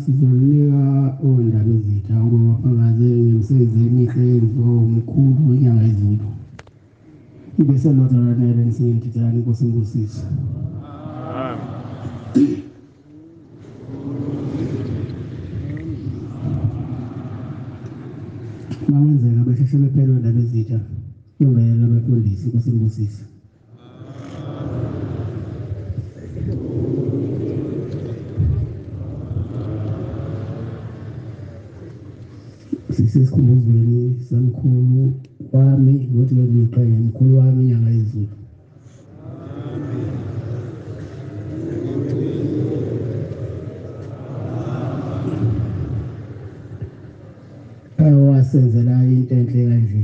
Sizolinika oNdabezitha ukuba bafakaze ngemisebenzi emihle eyenziwa umkhulu weNyanga yezulu. Ibe selodwa lanele nisingentithani Nkosi imbusise. Amen. Makwenzeka besheshe bephele oNdabezitha yongelela abefundisi Nkosi imbusise. Sisesikhumbuzweni samkhulu wami ngothi ngiqhenya mkhulu wami iNyanga yezulu. Wasenzela into enhle kanje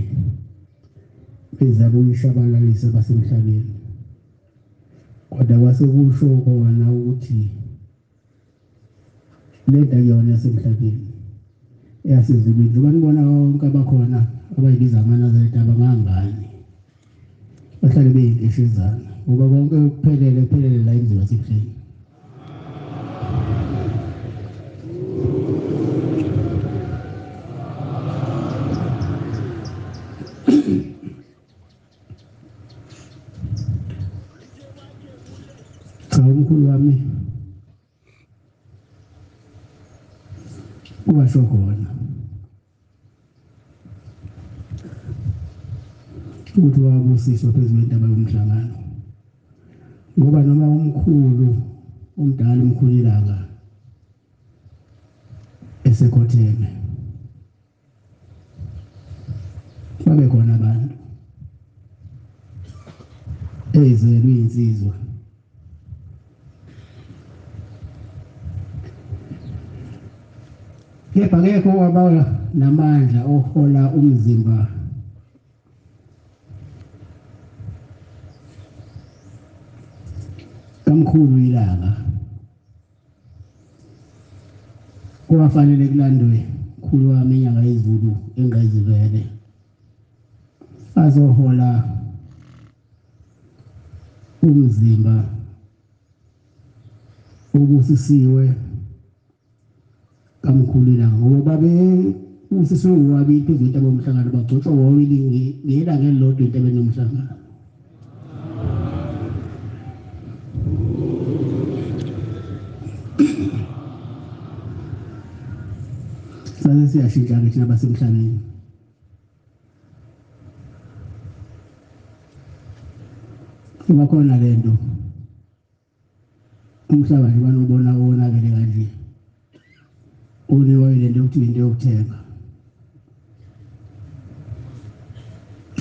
bezakuyishabalalisa basemhlabeni, kodwa kwase kusho khona ukuthi lento akuyona yasemhlabeni eyasezulwini. Njengoba nibona bonke abakhona abayibiza amaNazaretha abangangani bahlale beyinkeshezana, ngoba konke kuphelele kuphelele la emzini wasebuhleni. Cha, umkhulu wami washo khona ukuthi wabusiswa phezu kwentaba yomhlangano, ngoba noma umkhulu umdala umkhulu ilanga esekhotheme babe khona abantu eyizelwe insizwa. Kepha akekho owaba namandla ohola umzimba kamkhulu ilanga kwafanele kulandwe mkhulu wami iNyanga yezulu engayizivele azohola umzimba obusisiwe kamkhulu ilanga, ngoba babe usisiwe wabili phezu kwentaba yomhlangano, bagcotshwa wawili ngelanga elilodwa entabeni yomhlangano. Sase siyashintsha-ke thina basemhlabeni. Kuba khona le nto umhlaba nje banobona wonakele kanje, unikwa ile nto yokuthiwa into yokuthenga.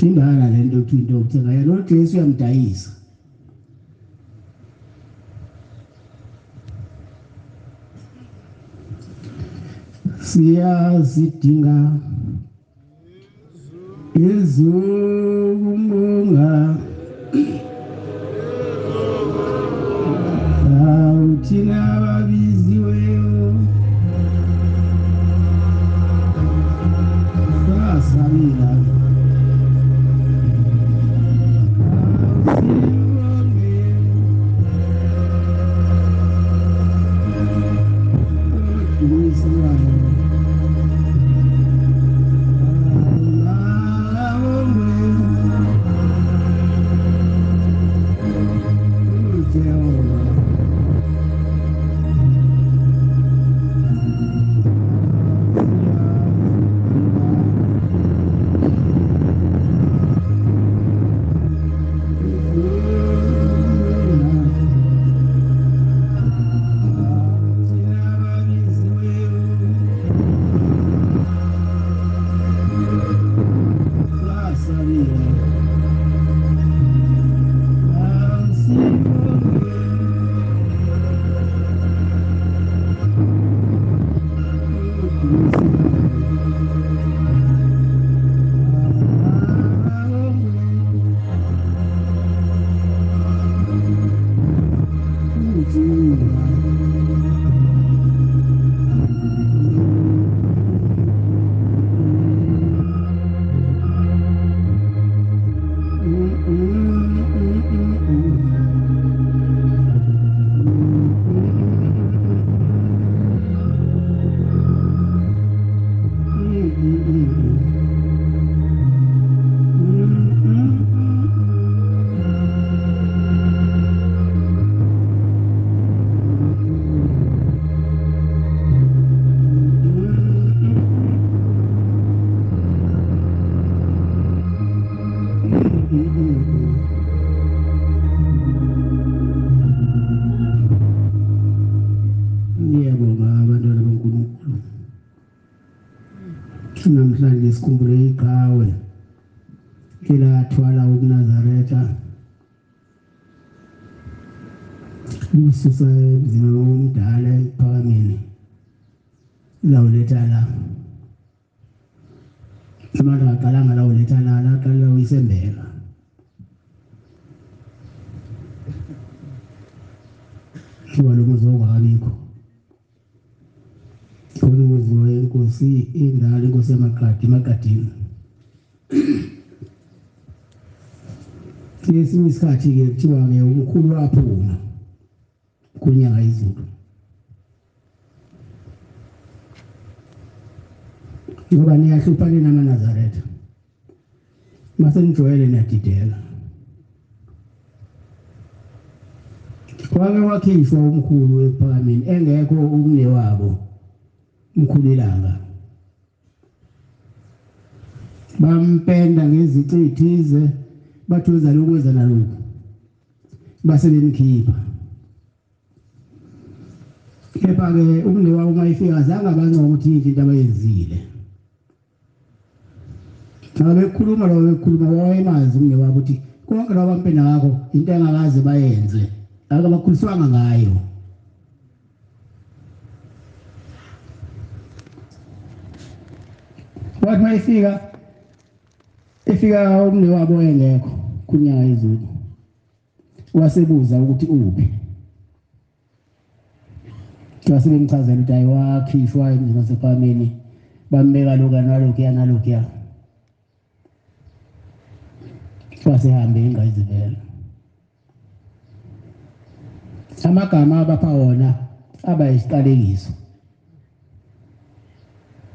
Indala le nto yokuthiwa into yokuthenga, yena uJesu uyamdayisa. Siyazidinga izukumbonga thina ababiziweyo sasabila Namhlanje sikhumbule iqhawe elathwala ubuNazaretha lisusa emzini omdala ekuphakameni lawuletha la. Abantu aqalanga lawuletha la, laqala uyisembeka. Ngoba lo muzi wawungakabikho. Khona umuzi wenkosi indala, inkosi yamaqadi, emaqadini. Kesinye isikhathi-ke kuthiwa-ke umkhulu waphuma kunyanga izulu. Ngoba niyahlupha nina amaNazaretha. Mase nijwayele niyadideka. Wake wakhishwa umkhulu ekuphakameni engekho umnewabo umkhulu ilanga. Bampenda ngezici ezithize bathi wenza lokhu wenza nalokhu. Base bemkhipha. Kepha-ke umnewabo uma efika azange abancome ukuthi yinhle into abayenzile. Nxa bekhuluma lo bekhuluma wayemazi umnewabo ukuthi konke laba bampenda ngakho into engakaze bayenze. Akabakhuliswanga ngayo. Wathi uma efika efika umnewabo engekho kunyanga izulu. Wasebuza ukuthi uphi. Wase bemchazela ukuthi hayi wakhishwa emzini wasephameni bambeka lokhu nalokhuya nalokhuya. Wasehambe ingqayizivele. Amagama abapha wona aba yisiqalekiso.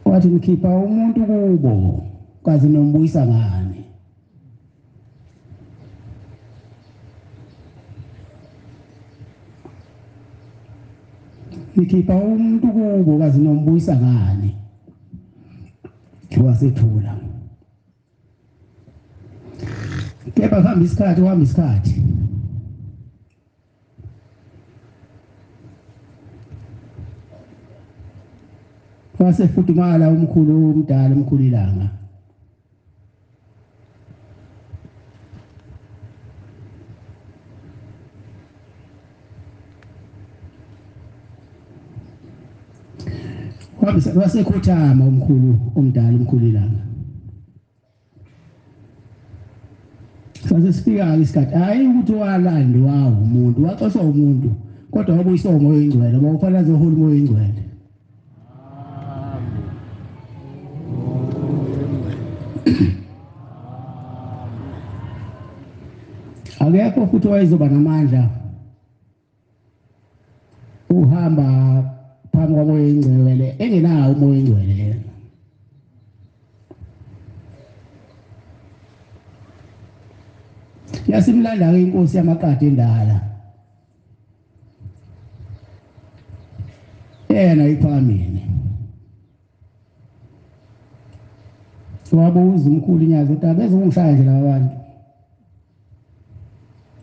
Wathi ngikhipha umuntu kubo kazi nombuyisa ngani. Ngikhipha umuntu kubo kazi nombuyisa ngani. Wasethula. Kepha kuhamba isikhathi, kuhamba isikhathi. Wasefudumala umkhulu omdala umkhulu ilanga. Wasekhothama umkhulu omdala umkhulu ilanga. Sase sifika isikhathi hayi ukuthi walandwa umuntu waxoshwa umuntu kodwa wabuyiswa umoya oyingcwele ngoba kufanele azohola umoya oyingcwele. Akekho futhi wayezoba namandla uhamba phambi kwamoya oyingcwele engenawo umoya oyingcwele yena. Yasimlanda-ke inkosi yamaqadi endala yena iphakamile. Wabuza umkhulu inyazi ukuthi abezokungishaya nje laba bantu.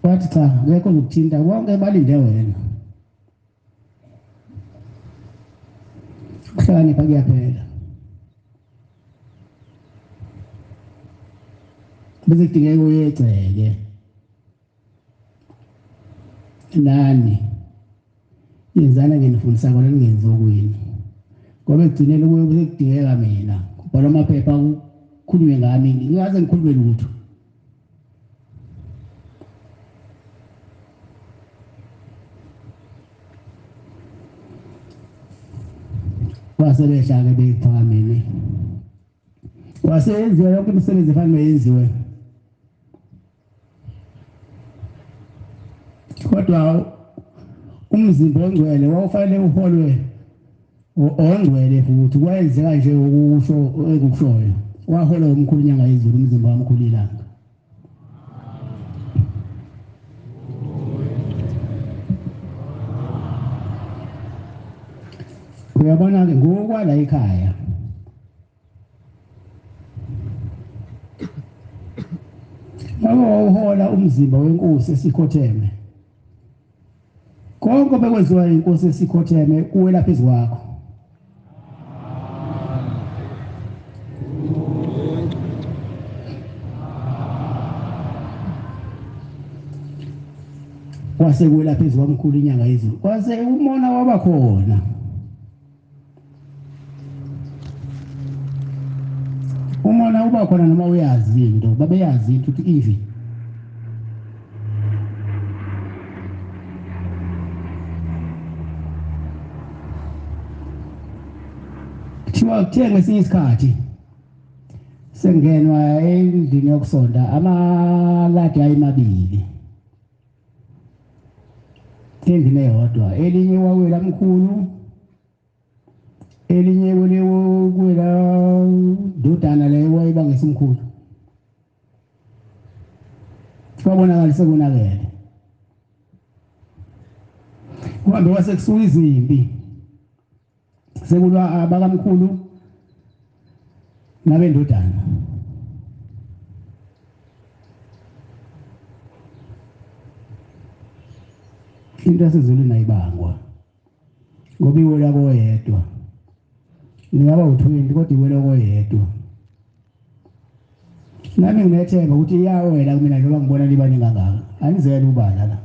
Wathi cha, ngekho ozokuthinta bonke balinde wena. Ukuhlakanipha kuyaphela. Bese kudingeka uyegceke. Nani yenzani nginifundisa kona ningenzi okwini. Ngoba ekugcineni kuye bese kudingeka mina. Kubhalwa amaphepha kukhulunywe ngami, ngingaze ngikhulume lutho. Wase behla-ke beyiphakamile. Wase yenziwa yonke imisebenzi efanele yenziwe. Kodwa umzimba ongcwele wawufanele uholwe ongcwele futhi kwayenzeka nje ukusho engikushoyo. Waholwa umkhulu inyanga yezulu umzimba wamkhulu ilanga. Uyabona-ke ngokwala ekhaya Ngakho wawuhola umzimba wenkosi esikhotheme. Konke obekwenziwa inkosi esikhotheme kuwela phezu kwakho. Kwase kuwela phezu kwamkhulu inyanga yezulu, kwase umona waba khona. Umona uba khona noma uyazi into, babeyazi into ukuthi inje. Kuthiwa kuthe ngesinye isikhathi sengenwa endlini yokusonta amaladi ayemabili endlini eyodwa, elinye wawela mkhulu, elinye kwela ndodana leyo wayebangisa umkhulu. Kwabonakala sekonakele, kuhambe kwase kusuka izimpi, sekulwa abakamkhulu nabendodana. Into yasezulwini ayibangwa ngoba iwela koyedwa. Ningaba u-20 kodwa iwela koyedwa. Nami nginethemba ukuthi iyawela kumina njengoba ngibona nibaningi kangaka. Anizele ubala la.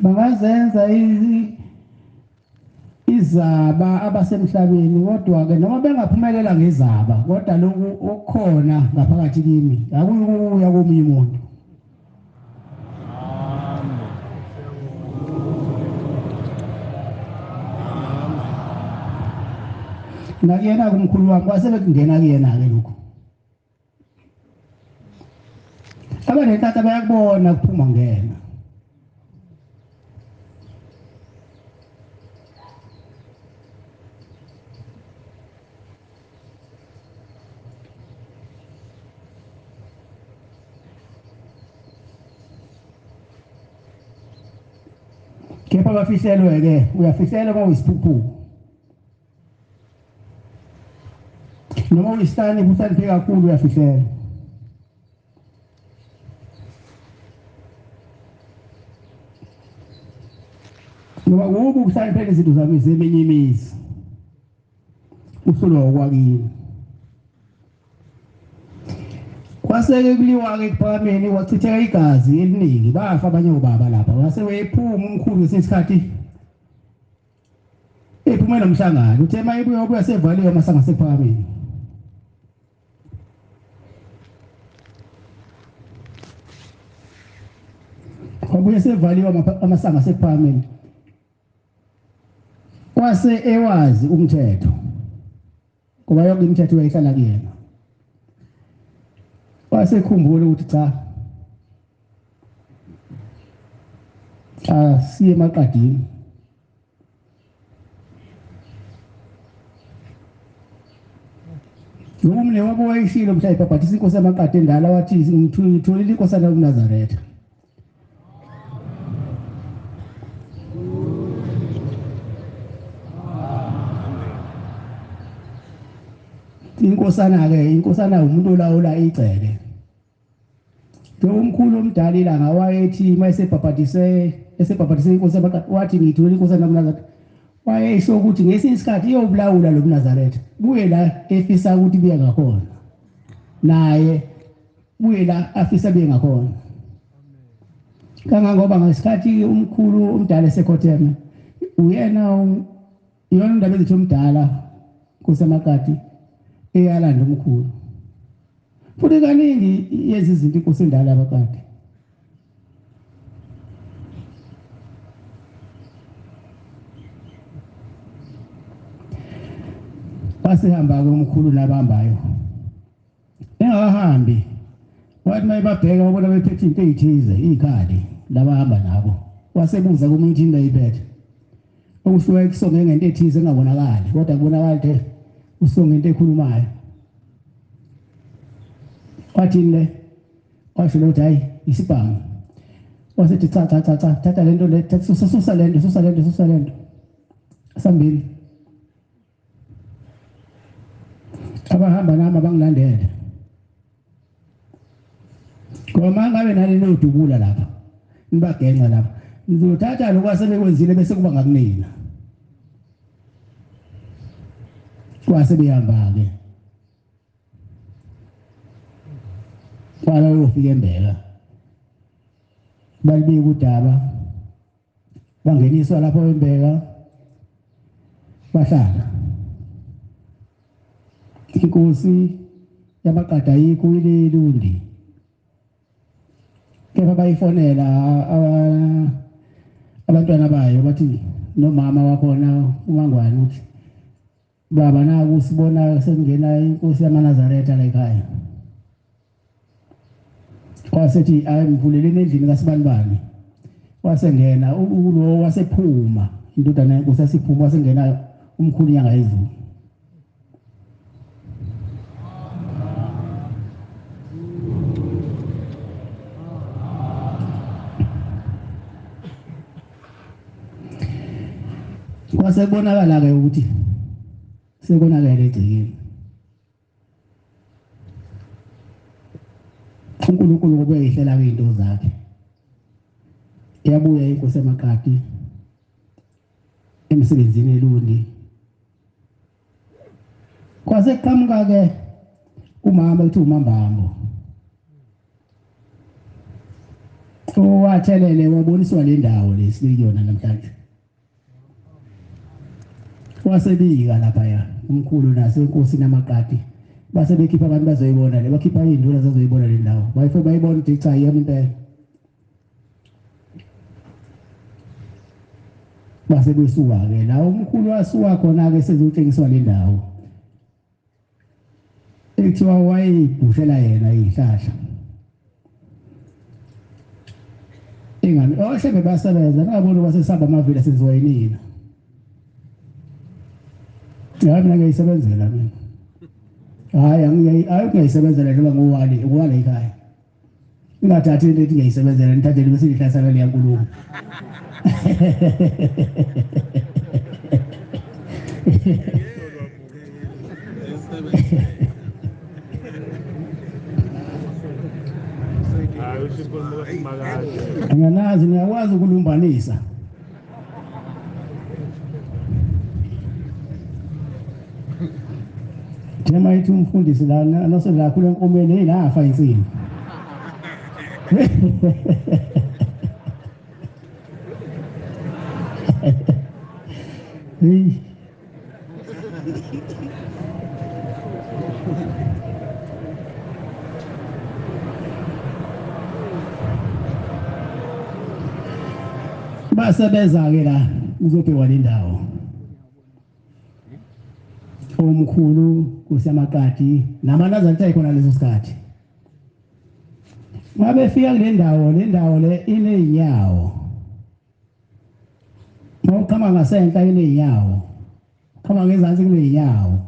Bangazenza izaba abasemhlabeni, kodwa-ke noma bengaphumelela ngezaba, kodwa lokhu okukhona ngaphakathi kimi akuyukuya komunye umuntu. Nakuyena-ke umkhulu wami kwase bekungena kuyena-ke lokhu. Abanenhlanhla bayakubona kuphuma ngena. Kepha bafihlelwe-ke, uyafihlelwa uma uyisiphukuphuku noma uyisitani, uhloniphe kakhulu, uyafihlelwa. Ngoba kubi ukuhlaniphela izinto zami zeminye imizi, uhlulwa okwakini. Kwaseke kuliwa-ke ekuphakameni, kwachitheka igazi eliningi, bafa abanye obaba lapha. Wase wephuma umkhulu ngesinye isikhathi ephume nomhlangano, uthe uma ebuya wabuya sevaliwe amasango asekuphakameni. Wabuye sevaliwe amasango asekuphakameni, kwase ewazi umthetho ngoba yonke imithetho yayihlala kuyena. Wasekhumbula ukuthi cha, asiye emaqadini. Ngoba umne wabo wayishilo mhla ibhabhathisa inkosi yamaqadi endala, wathi ngitholile inkosana yokuNazaretha. Inkosana-ke, inkosana umuntu olawula igceke. Njengoba umkhulu omdala ilanga wayethi uma esebhabhadise inkosi yamaqadi, wathi ngitholile inkosana yokuNazaretha. Wayesho ukuthi ngesinye isikhathi iyobulawula lo mNazaretha, buye la efisa ukuthi buye ngakhona, naye buye la afisa buye ngakhona. Kangangoba ngesikhathi umkhulu omdala esekhotheme, uyena iyona indaba ezithi omdala Nkosi yamaqadi eyalanda umkhulu. Futhi kaningi yenza izinto inkosi endala abaqadi. Basihamba-ke umkhulu nabahambayo. Engakahambi wathi uma ebabheka wabona bephethe into eyithize, iy'khali labahamba nabo. Wasebuza komunye ukuthi yini bayiphethe. Okusuke kusonge ngento ethize engabonakali, kodwa kubonakala ukuthi usonge into ekhulumayo. Wathini le? Washo lo ukuthi hayi isibhamu. Wasethi cha cha cha cha, thatha lento le, susa susa lento, susa lento, susa lento. Sambili. Abahamba nami abangilandele. Ngoba uma ngabe nani nodubula lapha, nibagenca lapha, nizothatha lokhu asebekwenzile bese kuba ngakunina. Kwase behamba-ke kwala uyofika eMbeka, balibika udaba, bangeniswa lapho eMbeka, bahlala. Inkosi yamaqada ayikho iLundi, kepha bayifonela abantwana bayo bathi nomama wakhona uMangwane uthi baba naku sibona sekungena inkosi yamaNazaretha la ekhaya. Kwasethi ayimvuleleni endlini kaSibanibani, wasengena ulo wasephuma indodana yenkosi yasiphuma, wasengena umkhulu inyanga yezulu. Kwase kubonakala-ke ukuthi sekonakele egcekeni. uNkulunkulu ngoba uyayihlela-ke iy'nto zakhe. Yabuya inkosi yamaqadi emsebenzini eLundi. Kwase kuqhamuka-ke umama ekuthiwa uMambambo, owathelele waboniswa le ndawo le sikuyona namhlanje. Wasebika laphaya umkhulu nasenkosini yamaqadi, base bekhipha abantu bazoyibona le, bakhipha iy'nduna zazoyibona le ndawo, bayifike bayibona ukuthi cha iyona impela. Base besuka-ke la umkhulu wasuka khona-ke sezotshengiswa le ndawo ekuthiwa wayeyibhushela yena iy'hlahla. Ingani oshebe basebenza ningaboni basesaba amavila senziwa yinina. Hayi mina ngiyayisebenzela mina. Hayi hayi ngiyayisebenzela njengoba ngowali ngowale ekhaya. Ningathathi into ethi ngiyayisebenzela nithathele bese nihlasela leya nkulumo. Ngiyanazi niyakwazi ukulumbanisa. Njengoba ithi umfundisi lana nosela kakhulu enkomeni hey lafa insini. Hey. Basebenza-ke la uzobhekwa le ndawo. Omkhulu kusemaqadi naManazaretha ayikhona leso sikhathi. Mabefika kule ndawo, le ndawo le iney'nyawo. Mawuqhamuka ngasenhla iney'nyawo, qhamuka ngezansi kuney'nyawo,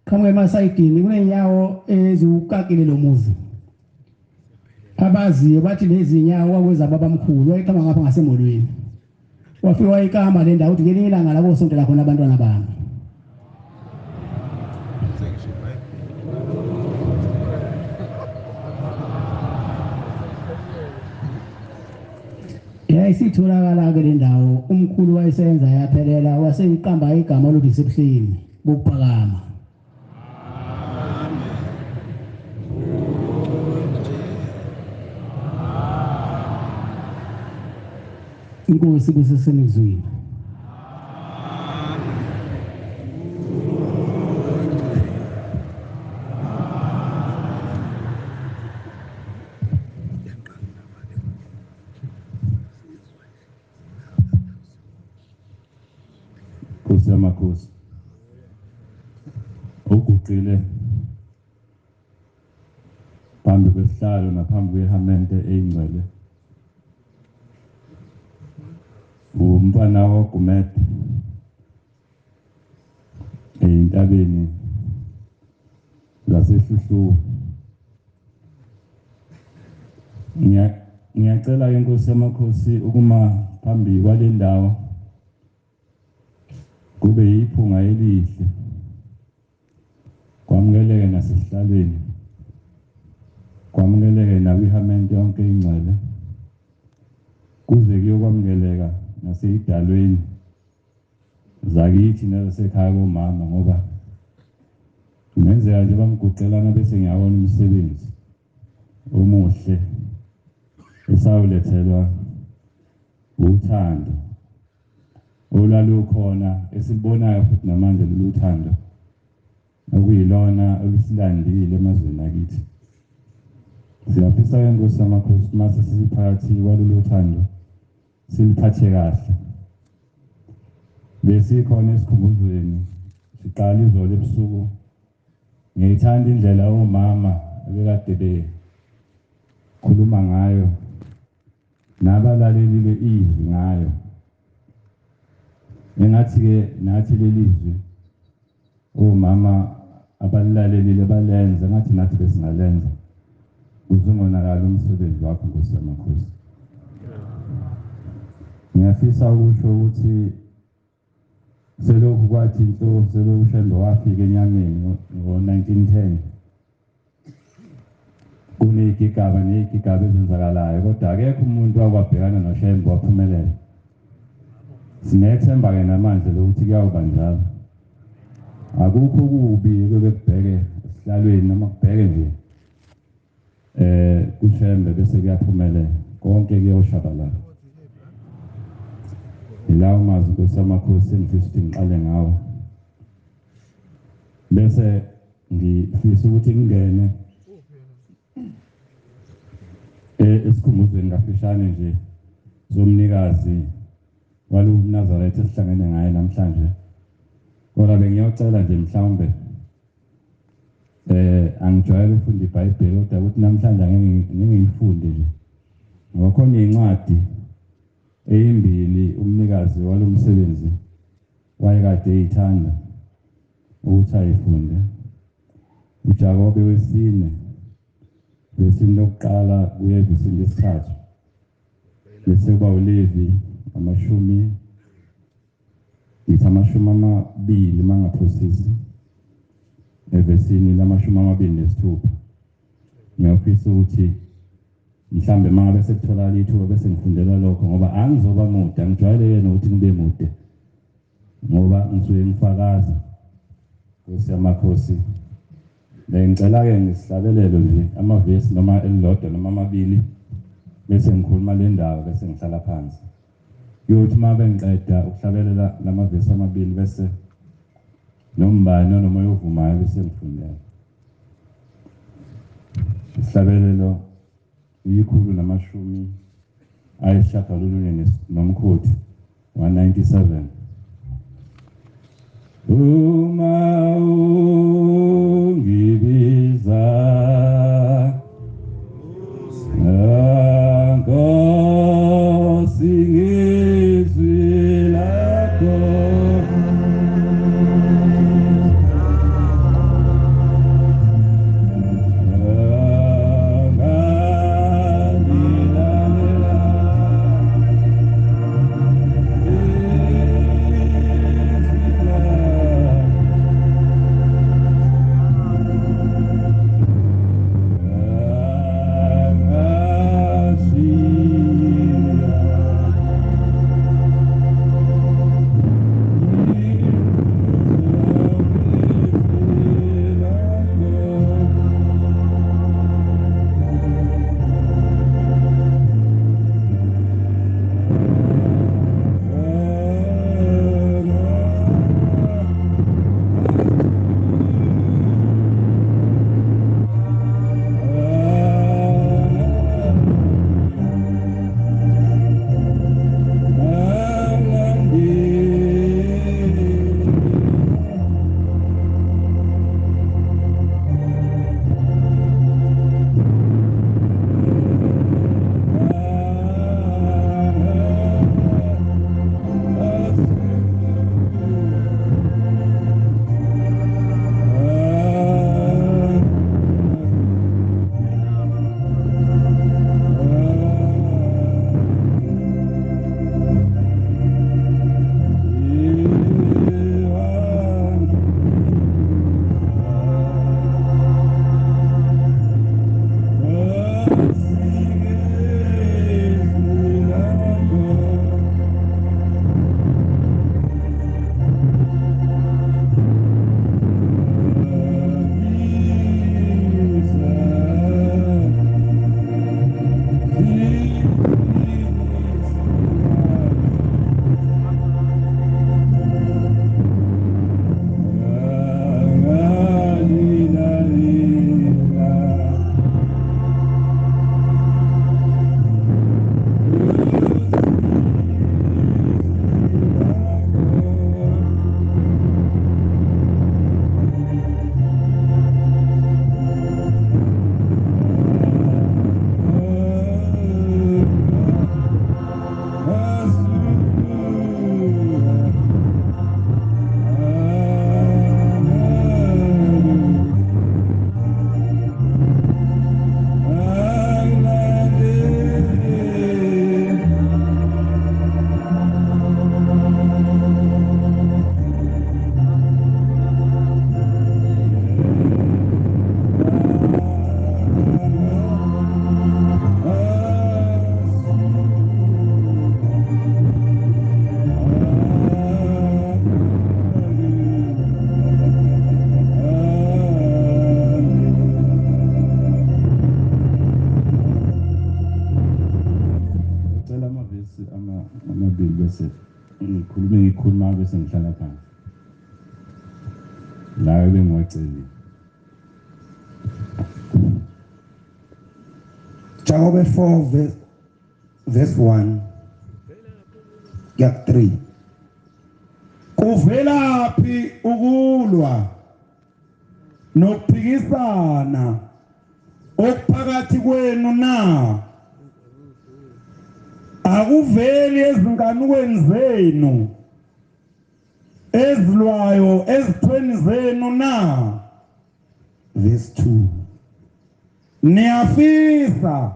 qhamuka emasayidini kuney'nyawo eziwukakile lo muzi. Abaziyo bathi lezi nyawo kwakwezababamkhulu, wayeqhamuka ngapha ngasemolweni. Wafika wayikama le ndawo ukuthi ngelinye ilanga la kosontela khona abantwana bami. Yayisitholakala-ke le ndawo, umkhulu wayesenza yaphelela, waseyiqamba igama lokuthi isebuhleni bokuphakama. Inkosi kusesenizwini. Nkosi yamakhosi, uguqile phambi kwesihlalo naphambi kwehamente eyingcwele umntwana waGumede eyintabeni zaseHluhluwe. Ngiyacela ke Nkosi yamakhosi ukuma phambi kwale ndawo kube yiphunga elihle, kwamukeleke nasesihlalweni, kwamukeleke nakwihamente yonke ingcwele, kuze kuyokwamukeleka naseyidalweni zakithi nasekhaya komama, ngoba Kungenzeka nje bamguqelana bese ngiyawona umsebenzi omuhle esawulethelwa uthando olwalukhona esibonayo futhi namanje lolu thando okuyilona olusilandile emazweni akithi. Siyafisa ke Nkosi yamakhosi mase sisiphakathi kwalolu thando siliphathe kahle. Besikhona esikhumbuzweni siqala izolo ebusuku. Ngiyithanda indlela omama ebekade bekhuluma ngayo nabalalelile izwi ngayo. Engathi-ke nathi leli zwi omama abalilalelile balenza, ngathi nathi besingalenza uzungonakala umsebenzi wakho Nkosi yamakhosi. Ngiyafisa ukusho ukuthi selokhu kwathi inhlo selokhu uShembe wafika enyameni ngo-1910 kuney'gigaba ney'gigaba ezenzakalayo, kodwa akekho umuntu wakwabhekana noShembe waphumelela. Sinethemba-ke namanje lokuthi kuyawuba njalo. Akukho okubi ekubheke esihlalweni noma kubheke nje kuShembe bese kuyaphumelela, konke kuyoshabalala. Yilawo mazwi Nkosi yamakhosi engifisa ukuthi ngiqale ngawo, bese ngifisa ukuthi ngingene esikhumbuzweni kafishane nje zomnikazi waluNazaretha esihlangene ngaye namhlanje. Kodwa bengiyocela nje mhlawumbe angijwayele ukufunda iBhayibheli, kodwa ukuthi namhlanje angeke ngiyifunde nje ngoba khona incwadi eyimbili umnikazi walomsebenzi wayekade eyithanda ukuthi ayifunde. uJakobe wesine vesini lokuqala kuya evesini lesithathu, bese kuba uLevi amashumi 20 mangaphosisi evesini lama-26. Ngiyafisa ukuthi mhlambe mangabe sekutholakala ithuba bese ngifundela lokho, ngoba angizoba mude, angijwayele nokuthi ngibe mude ngoba ngisuke ngifakaza Nkosi yamakhosi. Ngicela-ke ngisihlabelelo nje amavesi noma elilodwa noma amabili bese ngikhuluma le ndaba bese ngihlala phansi. Kuyothi uma bengiqeda ukuhlabelela lamavesi amabili bese nombani onomoya ovumayo bese ngifundela. Isihlabelelo 199 nomkhothi 197. Uma ungibiza Nkosi ngizwi lakho, Ngikhulume ngikhuluma bese ngihlala phansi. La ebengiwacelile. Jakobe 4 verse 1 kuya 3. Kuvelaphi ukulwa nokuphikisana okuphakathi kwenu na? Akuveli ezinkanukweni zenu ezilwayo ezithweni zenu na? Verse 2. Niyafisa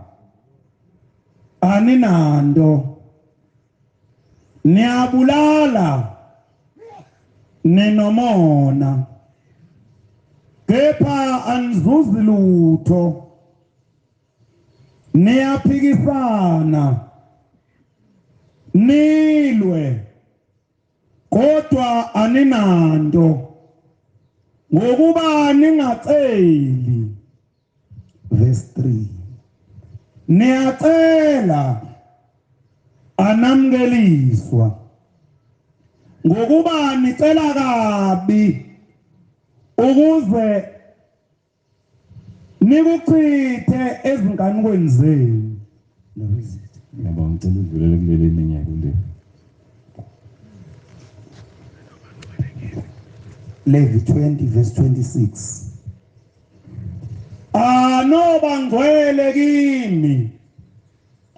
aninanto, niyabulala ninomona, kepha anizuzi lutho. Niyaphikisana nilwe, kodwa aninanto, ngokuba ningaceli. Verse 3. Niyacela anamkeliswa, ngokuba nicela kabi ukuze nikuchithe ezinkanukweni zenu. Ngiyabonga, ngicela udlulele kuleli elinye kule. Levi 20 verse 26. Anoba ngcwele kimi.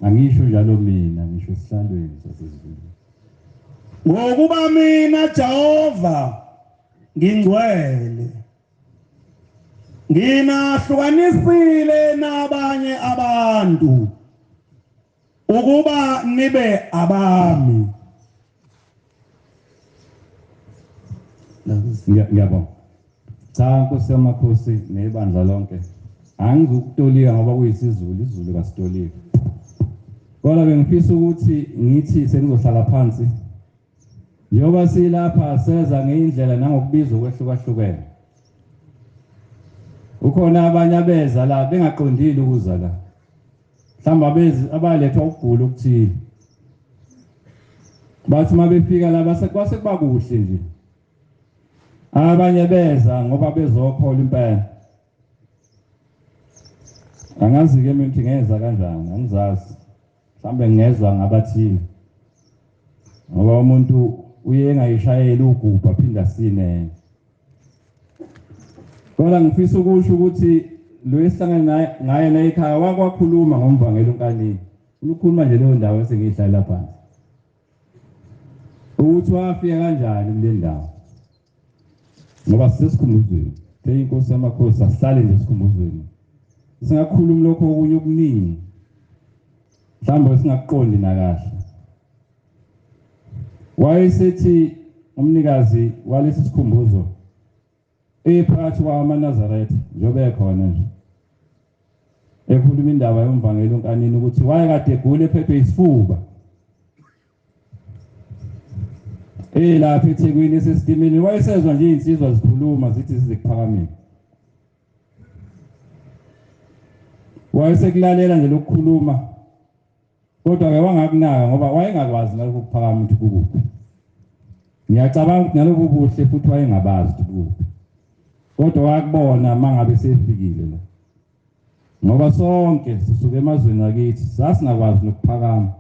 Angisho njalo mina, ngisho esihlalweni sasezulwini. Ngokuba mina Jehova ngingcwele. Nginahlukanisile nabanye abantu ukuba nibe abami. Ngiyabonga. Cha Nkosi yamakhosi nebandla lonke. Angizukutolika ngoba kuyisiZulu, isiZulu kasitolika. Kodwa bengifisa ukuthi ngithi sengizohlala phansi. Njengoba silapha seza ngeindlela nangokubizwa okwehlukahlukene. Ukhona abanye abeza la bengaqondile ukuza la. Mhlawumbe abezi abalethwa ukugula okuthile. Bathi mabefika la base kwase kuba kuhle nje. Abanye beza ngoba bezokhola impela. Angazi ke mina ukuthi ngeza kanjani, angizazi. Mhlawumbe ngezwa ngabathile. Ngoba umuntu uye engayishayeli ugubha aphinda sine. Kodwa ngifisa ukusho ukuthi lo esihlangene ngaye la ekhaya wakwakhuluma ngomvangeli uNkanini. Ukhuluma nje leyo ndawo esengiyihlalela phansi. Ukuthi wafika kanjani kule ndawo. Ngoba sisesikhumbuzweni. Ke inkosi yamakhosi asihlale nje esikhumbuzweni. Singakhulumi lokho okunye okuningi. Mhlawumbe singakuqondi nakahle. Wayesethi umnikazi walesi sikhumbuzo ephakathi kwamaNazaretha njengoba ekhona nje ekhuluma indaba yomvangeli uNkanini ukuthi wayekade egula ephethwe isifuba elapha eThekwini esesitimeni, wayesezwa nje izinsizwa zikhuluma zithi sizekuphakameni. Wayesekulalela nje lokukhuluma, kodwa ke wangakunaka ngoba wayengakwazi nalokho kuphakama ukuthi kukuphi. Ngiyacabanga ukuthi nalobu buhle futhi wayengabazi ukuthi kukuphi, kodwa wakubona mangabe sefikile la. Ngoba sonke sisuke emazweni akithi sasingakwazi nokuphakama,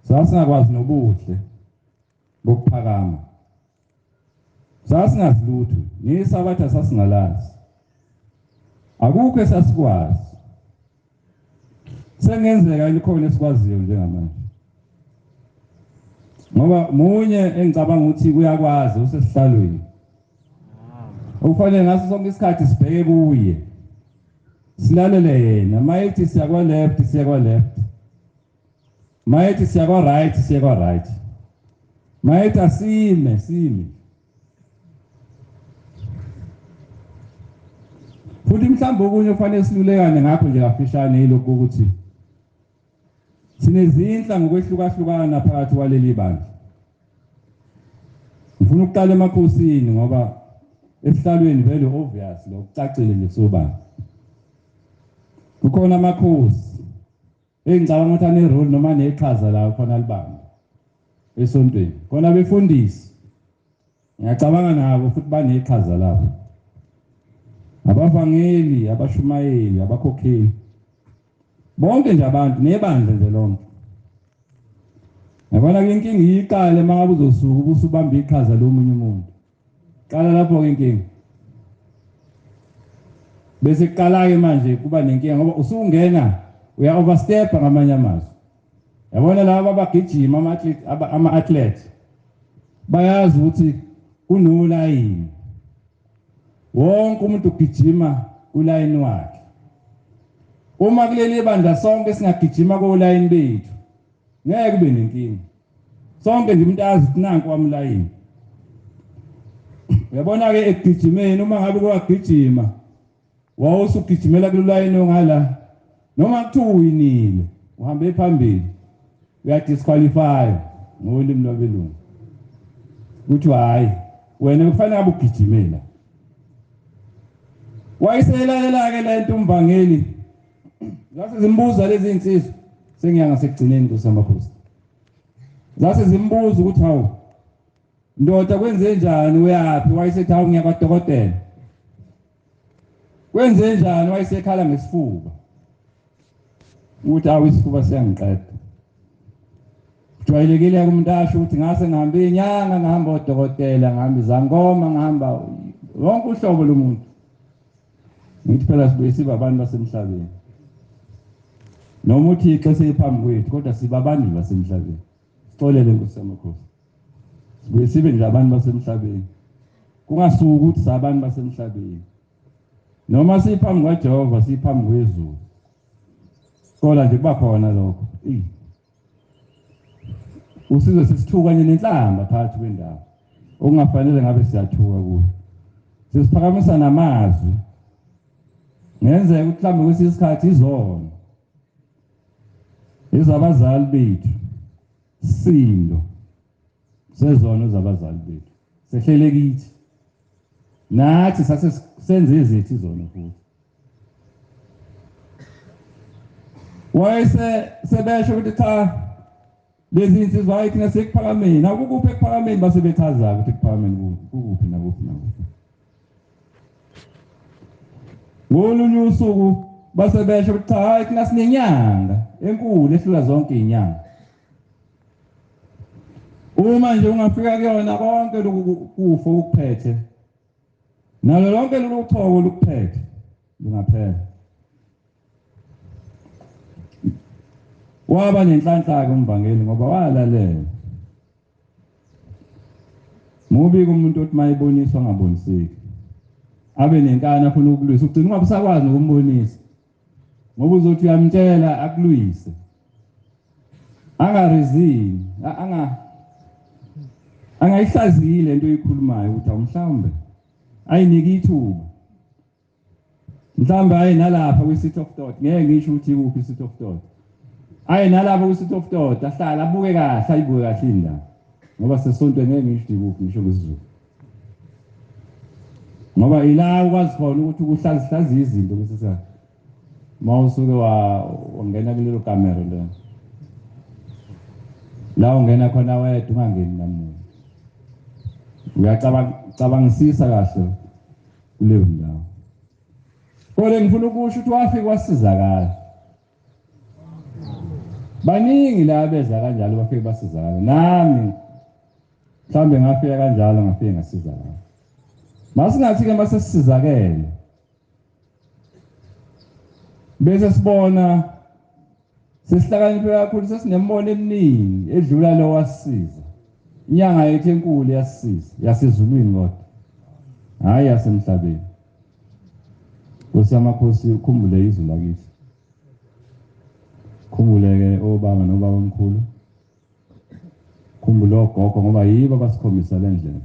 sasingakwazi nobuhle bokuphakama, sasingazi lutho, nesabatha sasingalazi, akukho esasikwazi. Sengenzeka likhona esikwaziyo njengamanje, ngoba munye engicabanga ukuthi uyakwazi usesihlalweni, okufanele ngaso sonke isikhathi sibheke kuye, silalele yena. Mayethi siya kwa left, siya kwa left, mayethi siya kwa right, siya kwa right, mayethi asime, sime. Futhi mhlawumbe okunye kufanele silulekane ngakho nje kafishane yilokhu ukuthi sinezinhla ngokwehlukahlukana phakathi kwaleli bandla. Ngifuna ukuqala emakhosini ngoba esihlalweni vele obvious lo kucacile nje kusobala. Kukhona amakhosi engicabanga ukuthi ane-role noma neqhaza la khona libambe. esontweni, khona abefundisi. Ngiyacabanga nabo futhi baneqhaza lapho. Abavangeli, abashumayeli, abakhokheli, bonke nje abantu nebandla nje lonke. Yabona ke inkinga iyiqale uma ngabe uzosuka ubusubamba iqhaza lomunye umuntu. Qala lapho ke inkinga. Bese kuqala ke manje kuba nenkinga ngoba usungena uya overstep ngamanye amazwi. Yabona laba abagijima ama-athlete bayazi ukuthi kunolayini. Wonke umuntu ugijima kulayini wakhe. Uma kuleli bandla sonke singagijima kolayini bethu, ngeke kube nenkinga. Sonke nje umuntu azi ukuthi nanku wami ulayini. Uyabona ke ekugijimeni, uma ngabe kwagijima wawusugijimela kulayini ongala, noma kuthiwa uwinile uhambe phambili, uyadisqualify ngolimi lwabelungu. Kuthiwa hayi wena kufanele ngabe ugijimela. Wayeselalela ke lento umvangeli. Zase zimbuza lezi insizwa, sengiya ngasekugcineni Nkosi yamakhosi. Zase zimbuza ukuthi hawu ndoda kwenze njani, uyaphi? Wayesethi hawu ngiya kwadokotela. Kwenze njani? Wayesekhala ngesifuba ukuthi hawu isifuba siyangiqeda. Kujwayelekile umuntu asho ukuthi ngase ngihambe inyanga, ngihamba odokotela, ngihamba izangoma, ngihamba wonke uhlobo lomuntu. Ngithi phela sibuye sibe abantu basemhlabeni. Noma uThixo esephambi kwethu, kodwa siba abantu basemhlabeni. Sixolele Nkosi yamakhosi. Sibuye sibe nje abantu basemhlabeni. Kungasuki ukuthi sabantu basemhlabeni. Noma siphambi kwaJehova, siphambi kwezulu. Kodwa nje kuba khona lokho. Usizwe sisithuka kanye nenhlamba phakathi kwendawo okungafanele ngabe siyathuka kuyo. Sesiphakamisa namazwi. Ngenzeka ukuthi mhlawumbe kwesinye isikhathi izono ezabazali bethu, sindo sezono zabazali bethu sehlele kithi, nathi sase senze ezethu izono futhi. Wayese sebesho ukuthi cha lezi insizwa hayi thina sekuphakameni, akukuphi ekuphakameni, base bechaza ukuthi ekuphakameni kukuphi nakuphi nakuphi. Ngolunye usuku base besho ukuthi cha hayi thina sinenyanga enkulu ehlula zonke izinyanga. Uma nje ungafika kuyona konke lokhu kufa ukuphethe, nalo lonke lolu choko lukuphethe lungaphela. Waba nenhlanhla ke umvangeli ngoba walalela. Mubi umuntu othi mayiboniswa angaboniseki, abe nenkani afuna ukulwisa, ugcina ungabe usakwazi nokumbonisa ngoba uzothi uyamtshela akulwise, angarizini, angayihlaziyi lento oyikhulumayo ukuthi mhlawumbe ayinike ithuba, mhlawumbe aye nalapha kwi-City of Thought. Ngeke ngisho ukuthi ikuphi i-City of Thought, aye nalapha kwi-City of Thought, ahlale abuke kahle, ayibuke kahle indawo, ngoba sesontweni ngeke ngisho ukuthi ikuphi, ngisho ngesiZulu, ngoba ila ukwazi khona ukuthi ukuhlazihlaziya izinto kwesikhathi uma usuke wangena kulelo kamero lelo la ungena khona wedwa ungangeni namuntu, uyacabangisisa kahle kuleyo ndawo. Kodwa ngifuna ukusho ukuthi wafika wasizakala. Baningi la beza kanjalo bafike basizakala. Nami mhlawumbe ngafika kanjalo, ngafike ngasizakala. Masingathi ke mase sisizakele bese sibona sesihlakaniphe kakhulu, sesinembono eminingi edlula lo wasisiza. Inyanga yethu enkulu yasisiza, yasezulwini kodwa hayi yasemhlabeni. Nkosi yamakhosi, ukhumbule izwi lakithi, khumbuleke obaba nobaba omkhulu, khumbule ogogo ngoba yibo abasikhombisa le ndlela.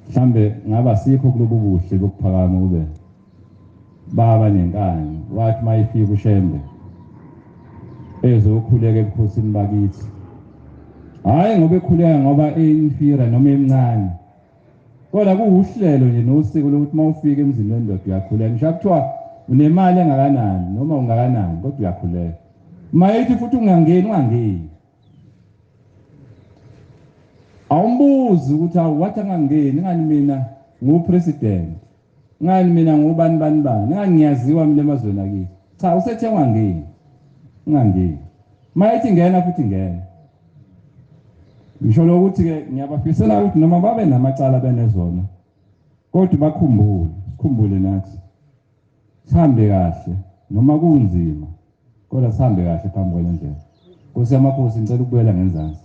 Mhlambe ngaba sikho kulobu buhle bokuphakama kube baba nenkani. Wathi mayifika uShembe ezokhuleka ebukhosini bakithi, hayi ngoba ekhuleka ngoba eyinfira noma emncane, kodwa kuwuhlelo nje nosiko lokuthi uma ufika emzini wendoda uyakhuleka, ngisho kuthiwa unemali engakanani noma ungakanani, kodwa uyakhuleka. Mayithi futhi ungangeni, ungangeni. Awumbuzi ukuthi awu wathi angangeni, ngani mina ngu-president, ngani mina ngubani bani bani, ngani ngiyaziwa mina emazweni akithi. Cha, usethe ungangeni, ungangeni. Mayethi ngena futhi ngena. Ngisho lokuthi-ke ngiyabafisela ukuthi noma babe namacala benezona, kodwa bakhumbule, sikhumbule nathi. Sihambe kahle noma kunzima, kodwa sihambe kahle phambi kwale ndlela. Nkosi yamakhosi, ngicela ukubuyela ngenzansi.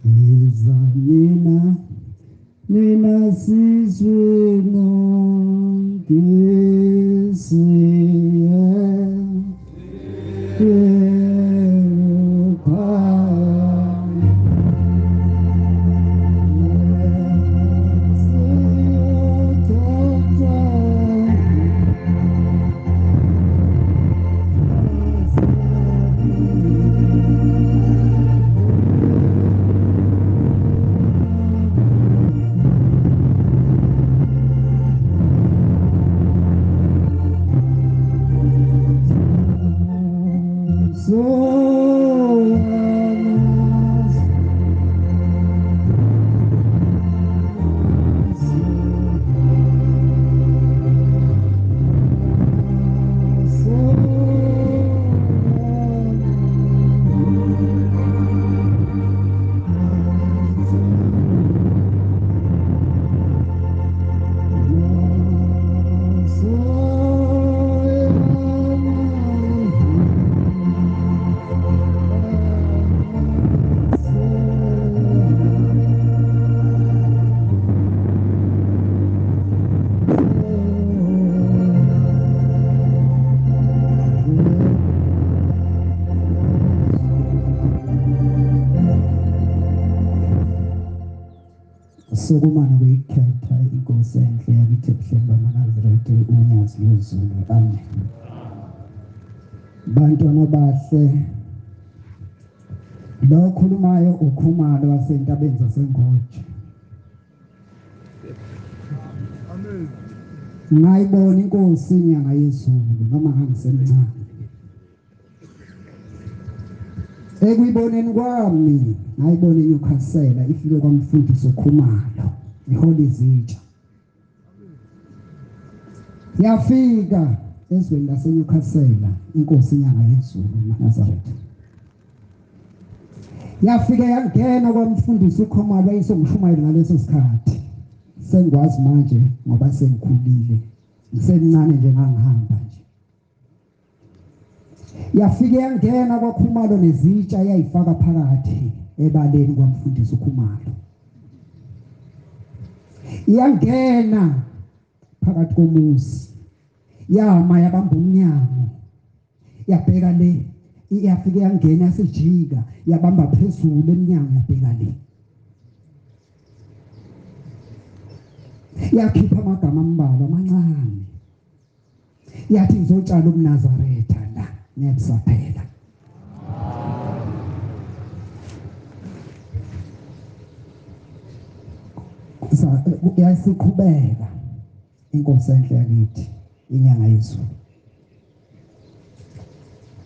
Yiza nina, nina sizwe nonke siye Sokumana kuyikhetha inkosi enhle yakithi ebuhleni bamaNazaretha uNyazi lwezulu. Amen. Bantwana bahle, lo okhulumayo uKhumalo wasentabeni zaseNgoje. Amen. Ngayibona inkosi inyanga yezulu noma ngangisemncane. Ekuyiboneni kwami ngayibona iNewcastle ifike kwamfundisi uKhumalo ihola izitsha. Yafika ezweni laseNewcastle inkosi inyanga yezulu naZaretha. Yafika yangena kwamfundisi uKhumalo wayesongushumayeli ngaleso sikhathi. Sengikwazi manje ngoba sengikhulile, ngisemncane nje ngangihamba nje. Yafike yangena kwaKhumalo nezitsha yayifaka phakathi ebaleni kwamfundisi uKhumalo. Iyangena phakathi komuzi, yama yabamba umnyango, yabheka le, yafike yangena yasijika yabamba phezulu emnyango yabheka le. Yakhipha amagama ambalwa amancane, yathi ngizotshala ubuNazaretha la ngeke Yasiqhubeka inkosi enhle yakithi inyanga yezulu.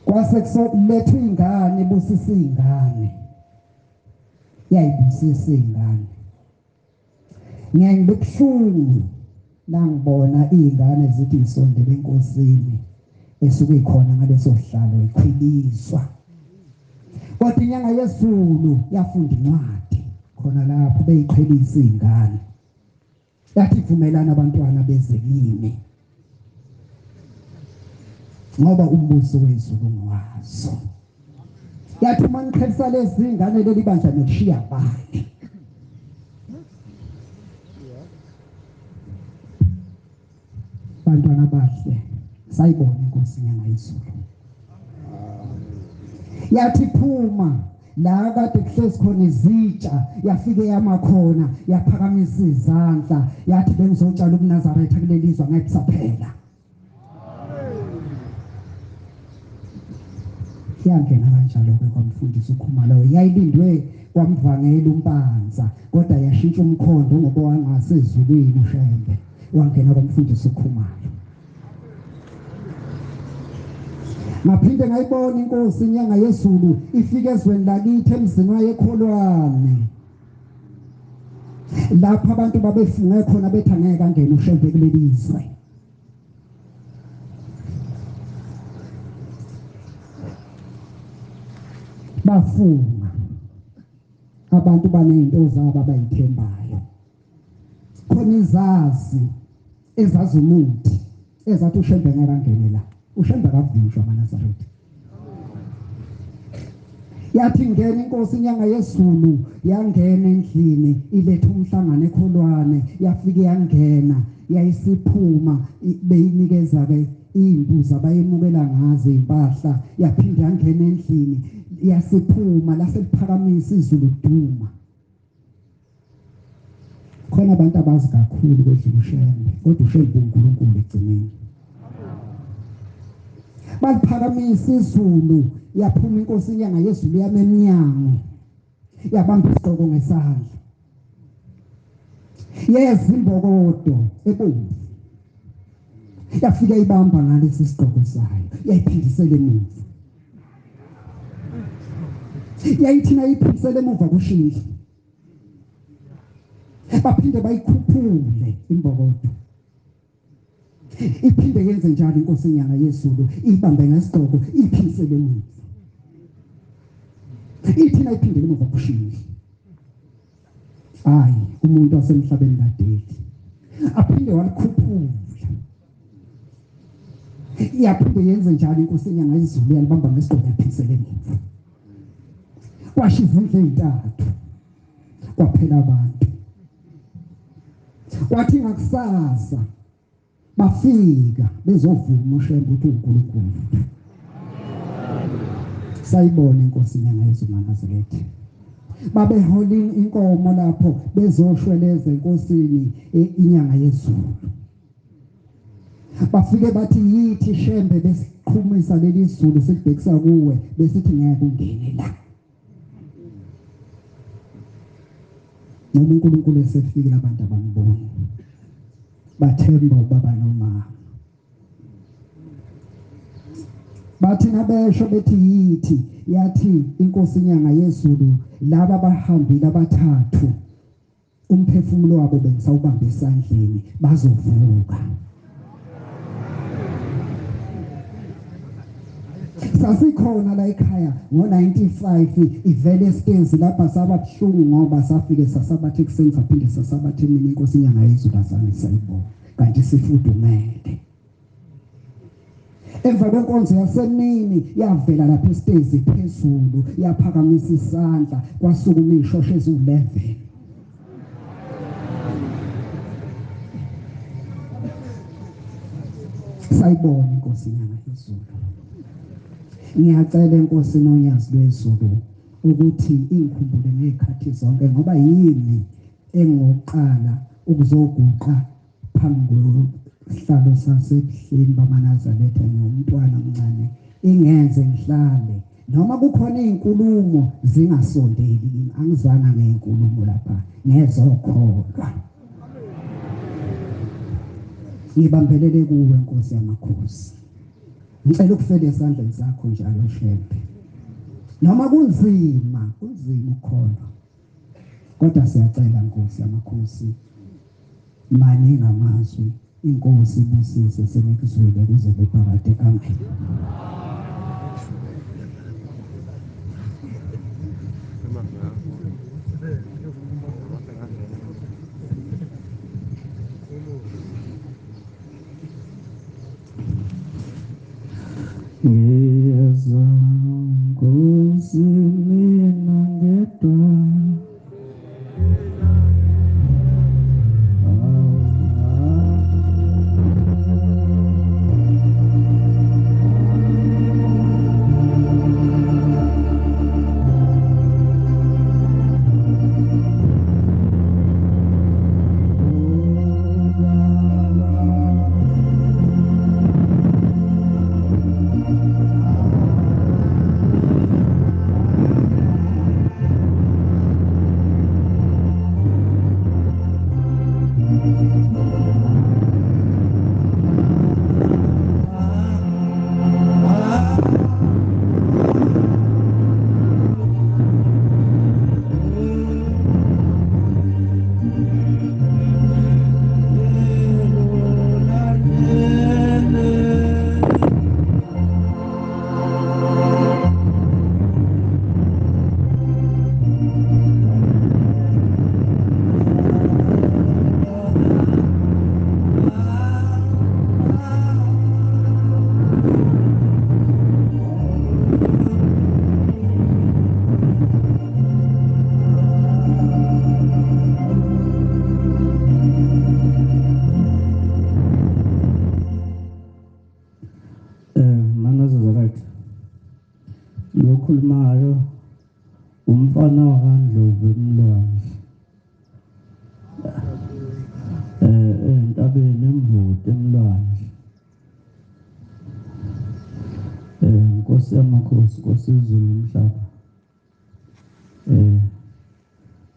Kwase kusolethwa ingane ibusisa ingane, yayibusisa ingane. Ngiyaye ngibuhlungu nangibona izingane zithi isondele enkosini esuke ikhona ngaleso sihlalo ikhwiliswa. Kodwa inyanga yezulu yafunda incwadi khona lapho beyiqhelisa izingane. Yathi vumelana abantwana beze kimi ngoba umbuso wezulu ngwazo. Yathi uma niqhelisa lezi zingane leli bandla nokushiya abanye. Bantwana bahle, sayibona inkosi inyanga yezulu. Yathi phuma la kade kuhlezi khona izitsha, yafike yama khona yaphakamisa izandla yathi bengizotshala ubuNazaretha kuleli zwe ngeke kusaphela. Yangena kanjalo ke kwamfundisi uKhumalo, yayilindwe kwamvangeli uMpanza, kodwa yashintsha umkhondo ngoba wangasezulwini uShembe, wangena kwamfundisi uKhumalo. Ngaphinde ngayibona inkosi inyanga yezulu ifike ezweni lakithi emzini wayekholwane, lapho abantu babefunge khona bethi angeke angene uShembe kuleli zwe. Bafunga abantu baney'nto zabo abayithembayo. Khona izazi ezazi umuthi ezathi uShembe ngeke angene la, uShembe akavinjwa amaNazaretha. Yathi ingena inkosi inyanga yezulu, yangena endlini iletha umhlangano ekholwane, yafike yangena yayisiphuma beyinikeza ke imbuzi abayemukela ngazo impahla. Yaphinde yangena endlini yasiphuma, laseliphakamisa izulu duma. Khona abantu abazi kakhulu kwedlula uShembe, kodwa uShembe uNkulunkulu egcineni. Baliphakamisa izulu, yaphuma inkosi inyanga yezulu yama emnyango, yabamba isigqoko ngesandla, yeza imbokodo ebomvu, yafika ibamba ngalesi sigqoko sayo, yayiphindisela emuva. Yayithi nayiphindisela emuva kushintsha, baphinde bayikhuphule imbokodo, iphinde yenze njalo inkosi inyanga yezulu, ibambe ngesigqoko iphindisele emuva, ithi nayiphindele emuva kushintsha. Hayi, umuntu wasemhlabeni kadeli aphinde walikhuphula, iyaphinde yenze njalo inkosi inyanga yezulu, yalibamba ngesigqoko yaphindisele emuva. Kwasho izindlu ezintathu, kwaphela abantu. Kwathi ngakusasa bafika bezovuma uShembe ukuthi uNkulunkulu. Sayibona inkosi inyanga yezulu maNazaretha. Babehola inkomo lapho bezoshweleza enkosini inyanga yezulu. Bafike bathi yithi Shembe besiqhumisa leli zulu silibhekisa kuwe, besithi ngeke ungene la. Noma uNkulunkulu esefikile abantu abamboni, bathemba ubaba nomama. Bathi nabesho bethi yithi, yathi inkosi inyanga yezulu, laba bahambile abathathu umphefumulo wabo bengisawubamba esandleni, bazovuka. Sasikhona la ekhaya ngo-95 ivele esitezi lapha, saba buhlungu ngoba safike sasabatha ekuseni saphinde sasabatha emini. Inkosi inyanga yezulu azange sayibona, kanti sifudumele. Emva kwenkonzo yasemini yavela lapha esitezi phezulu, yaphakamisa isandla, kwasukuma iy'shosha eziwu-11. Sayibona inkosi inyanga yezulu. Ngiyacela inkosi nonyazi lwezulu ukuthi ingikhumbule ngezikhathi zonke, ngoba yimi engoqala ukuzoguqa phambi kwesihlalo sasebuhleni bamaNazaretha ngumntwana omncane, ingenze ngihlale noma kukhona izinkulumo zingasondeli kimi. Angizanga ngezinkulumo lapha, ngezokholwa. Ngibambelele kuwe Nkosi yamakhosi, ngicela ukufela esandleni sakho njalo Shembe. Noma kunzima, kunzima ukukholwa, kodwa siyacela Nkosi yamakhosi, maningi amazwi, inkosi ibusise sengikuzwile kuze kuphakade. Amen. Ngiyeza Nkosi mina ngedwa,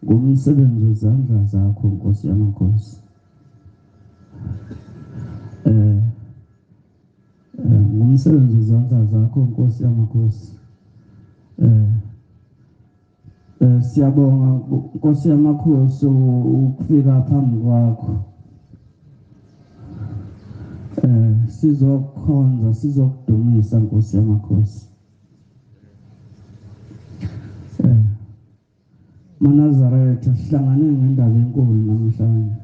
Ngumsebenzi wezandla zakho Nkosi yamakhosi. Ngumsebenzi wezandla zakho Nkosi yamakhosi. Siyabonga Nkosi yamakhosi ukufika phambi kwakho. Sizokhonza, sizokudumisa Nkosi yamakhosi. MaNazaretha, sihlangane ngendaba enkulu namhlanje.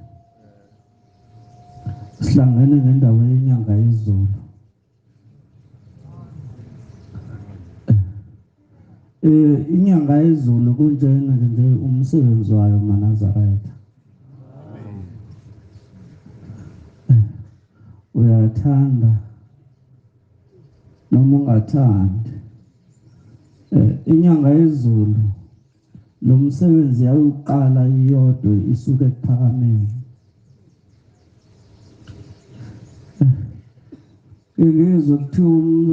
Sihlangene ngendaba yenyanga yezulu. Inyanga yezulu kunjena nje umsebenzi wayo maNazaretha. Uyathanda noma ungathandi. Inyanga yezulu lo msebenzi yawuqala iyodwa isuke ekuphakameni. Ngizwe kuthiwa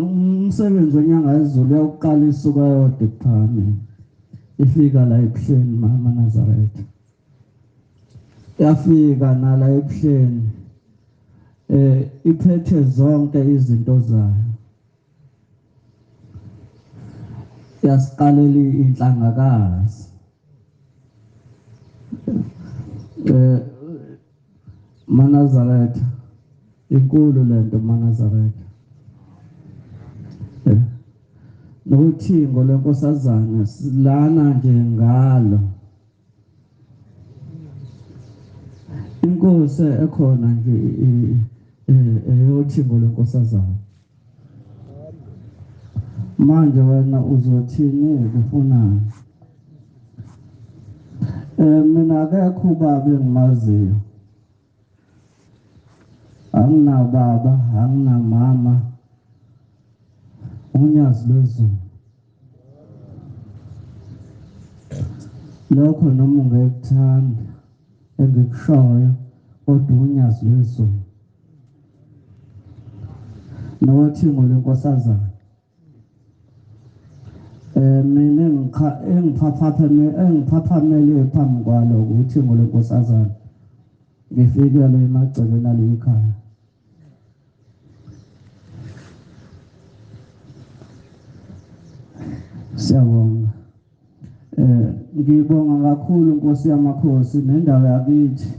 umsebenzi wenyanga yezulu uyawuqala isuka yodwa ekuphakameni, ifika la ebuhleni maNazaretha. Yafika nala ebuhleni, iphethe zonke izinto zayo. Yasiqalela inhlangakazi. MaNazaretha, inkulu lento maNazaretha. Nothingo lwenkosazana lana nje ngalo. Inkosi ekhona nje eyothingo lwenkosazana. Manje wena uzothini kufunani? Mina akekho ubaba engimaziyo. Anginababa, anginamama. Unyazi lwezulu. Lokho noma ungekuthanda engikushoyo, kodwa unyazi lwezulu. Nothingo lwenkosazana. Mina engiphaphamele phambi kwalo uthingo lwenkosazana. Ngifikele emagcekeni aleli khaya. Siyabonga. Ngibonga kakhulu Nkosi yamakhosi nendawo yakithi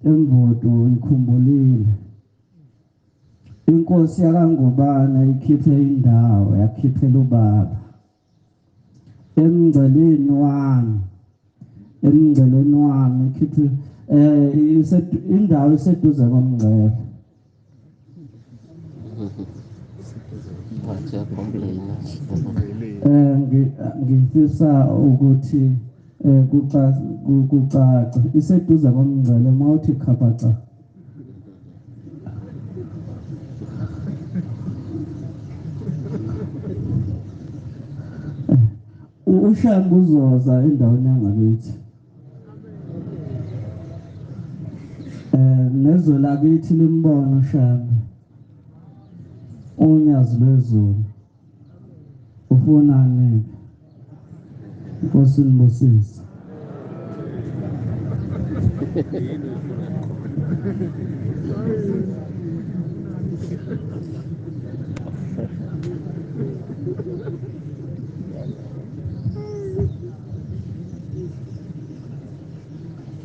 eMbodo ikhumbulile. Inkosi yakaNgubane ikhiphe indawo yakhiphela ubaba emngceleni wami, emngceleni wami ikhiphe indawo iseduze komngcele. Ngifisa ukuthi kucace iseduze komngcele mawuthi khapaca. uShembe uzoza endaweni yangakithi. Nezwe lakithi limbona uShembe. Unyazi lwezulu. Ufunani? Nkosi nibusise.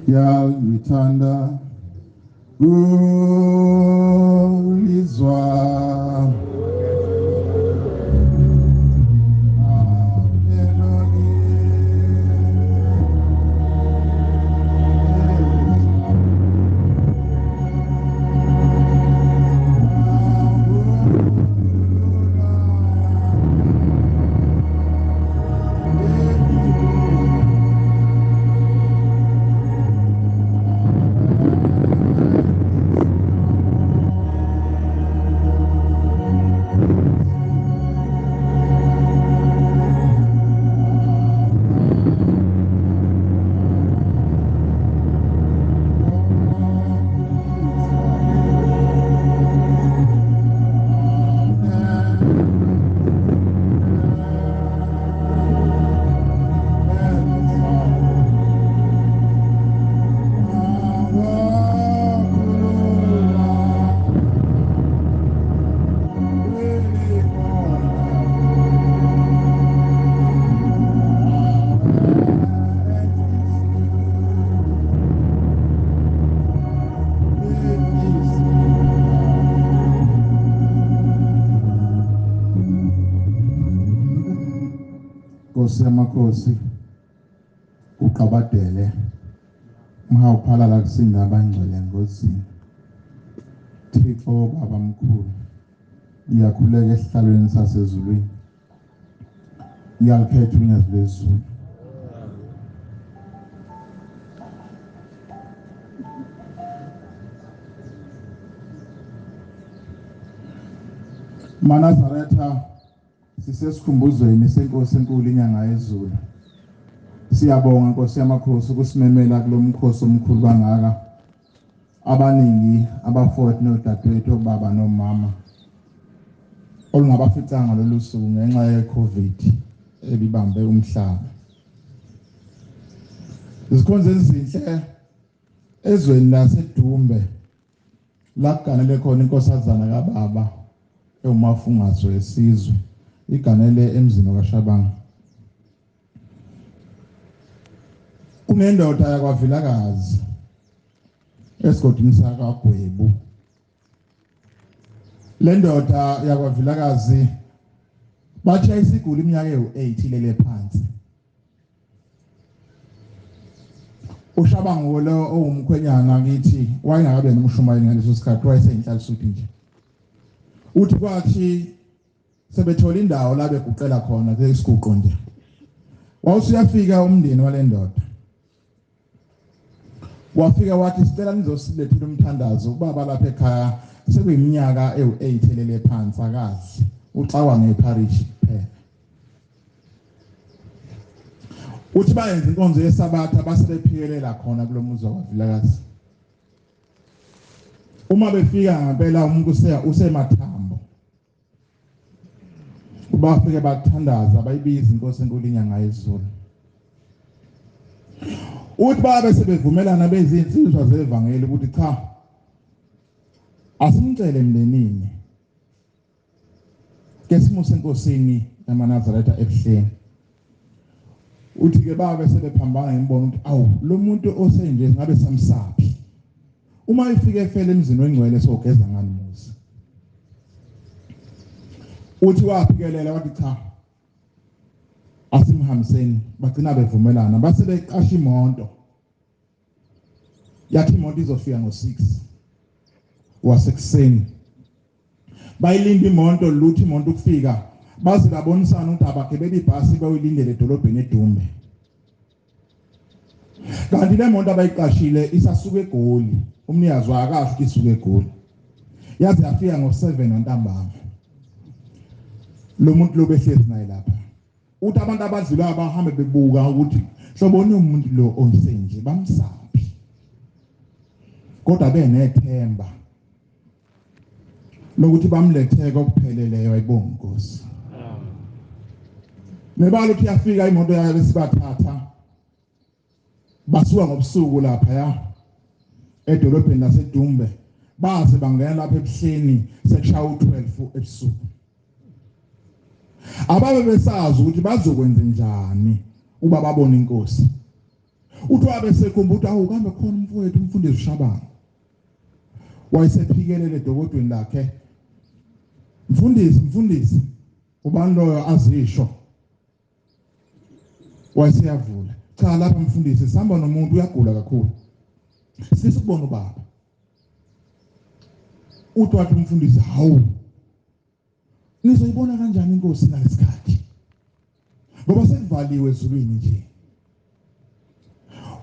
Ngiyalithanda ulizwa yamakhosi uqabadele mhawuphalala kusinda abangcwele ngozini. Thixo baba mkhulu, ngiyakhuleka esihlalweni sasezulwini, ngiyalikhetha unyazi lwezulu. Manazaretha, sisesikhumbuzweni senkosi enkulu inyanga yezulu. Siyabonga Nkosi yamakhosi ukusimemela kulomkhosi omkhulu kangaka. Abaningi abafowethu nodadewethu, obaba nomama olungabaficanga lolu suku ngenxa ye-COVID ebibambe umhlaba. Izikhonzi ezinhle ezweni laseDumbe la kuganele khona inkosazana kababa ewumafungaso wesizwe, iganele emzini kaShabanga. Kunendoda yakwaVilakazi esigodini sakaGwebu. Le ndoda yakwaVilakazi bathi ayisigula iminyaka ewu-8 ilele phansi. uShabangu lo owumkhwenyana kithi wayengakabe nomshumayeli ngaleso sikhathi, wayeseyinhlalisuthi nje. Uthi kwathi sebethola indawo la beguqela khona kuyisiguqo nje, wawusuyafika umndeni wale ndoda, wafika wathi sicela nizosilethela umthandazo, ubaba lapha ekhaya sekuyiminyaka ewu-8 elele phansi akazi, uxakwa ngepharishi kuphela. Uthi bayenza inkonzo yesabatha base bephikelela khona kulo muzi wakwaVilakazi. Uma befika ngempela umuntu usemathambo, bafike bathandaza bayibiza inkosi enkulu inyanga yezulu. Uthi babe sebevumelana bezinsizwa zevangeli ukuthi cha, asimcele emndenini ke simuse enkosini yamaNazaretha ebuhleni. Uthi ke babe sebephambana ngimbono ukuthi awu lo muntu osenje ngabe samsaphi, uma ifike efele emzini wengcwele sogeza ngani muzi. Uthi waphikelela wathi cha, asimhambiseni. Bagcina bevumelana, base beqasha imoto. Yathi imoto izofika ngo-6 wasekuseni. Bayilinda imoto, lutho imoto ukufika, baze babonisana ukuthi abagibele ibhasi bayilindele edolobheni eDumbe. Kanti le moto abayiqashile isasuka eGoli, umnikazi wayo akasho ukuthi isuka eGoli. Yaze yafika ngo-7 ntambama. Lo muntu lo behlezi naye lapha, uthi abantu abadlulayo bahambe bebuka ukuthi hloboni umuntu lo onsenje, bamsaphi, kodwa benethemba lokuthi bamletheke okupheleleyo. Ayibonga Nkosi. Nebala uthi yafika imoto yayo besibathatha basuka ngobusuku lapha ya edolobheni laseDumbe, baze bangena lapha ebuhleni sekushaya u12 ebusuku. Ababe besazi ukuthi bazokwenza njani uba babone inkosi. Uthi wabe sekhumba ukuthi awu kambe khona umfowethu umfundisi uShabanga, wayesephikelele edokodweni lakhe, mfundisi mfundisi, ubani loyo azisho. Wayeseyavula, cha lapha mfundisi sihamba nomuntu uyagula kakhulu, sifisa ukubona ubaba. Uthi wathi umfundisi, hawu nizoyibona kanjani inkosi ngalesikhathi ngoba sekuvaliwe ezulwini nje.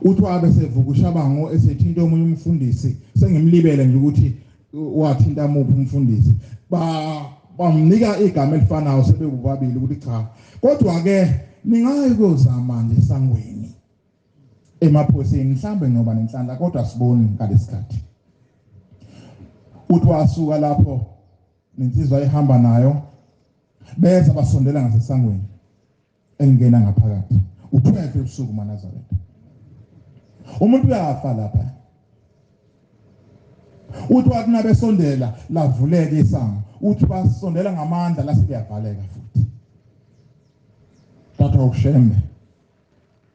Uthi wabe sevuka uShabango esethinta omunye umfundisi, sengimlibele nje ukuthi wathinta muphi umfundisi, bamnika igama elifanayo sebekubabili ukuthi cha, kodwa ke ningayi kuyozama nje esangweni emaphosini mhlambe ngoba nenhlanhla, kodwa siboni ngalesikhathi. Uthi wasuka lapho nensizwa ihamba nayo, beza basondela ngasesangweni engena ngaphakathi u12 ebusuku maNazaretha. Umuntu uyafa lapha. Uthi wathi nabesondela lavuleka isango, uthi basondela ngamandla lase liyavaleka futhi. Tata uShembe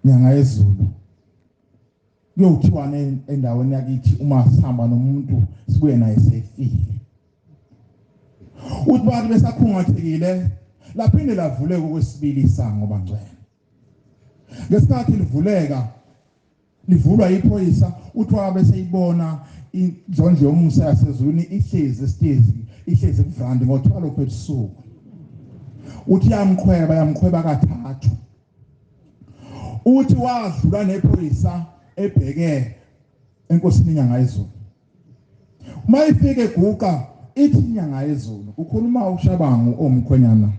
nyanga yezulu, kuyothiwana endaweni yakithi uma sihamba nomuntu sibuye naye sefile. Uthi bathi besakhungathekile laphinde lavuleka okwesibili isango bangcwele. Ngesikhathi livuleka livulwa iphoyisa, uthi wabe seyibona inzondlo yomusa yasezulwini ihlezi esitezi, ihlezi kuvrandi ngo-12 ebusuku. Uthi yamqhweba, yamqhweba kathathu. Uthi wadlula nephoyisa ebheke enkosini inyanga yezulu. Uma ifika eguqa ithi inyanga yezulu, ukhuluma uShabangu omkhwenyana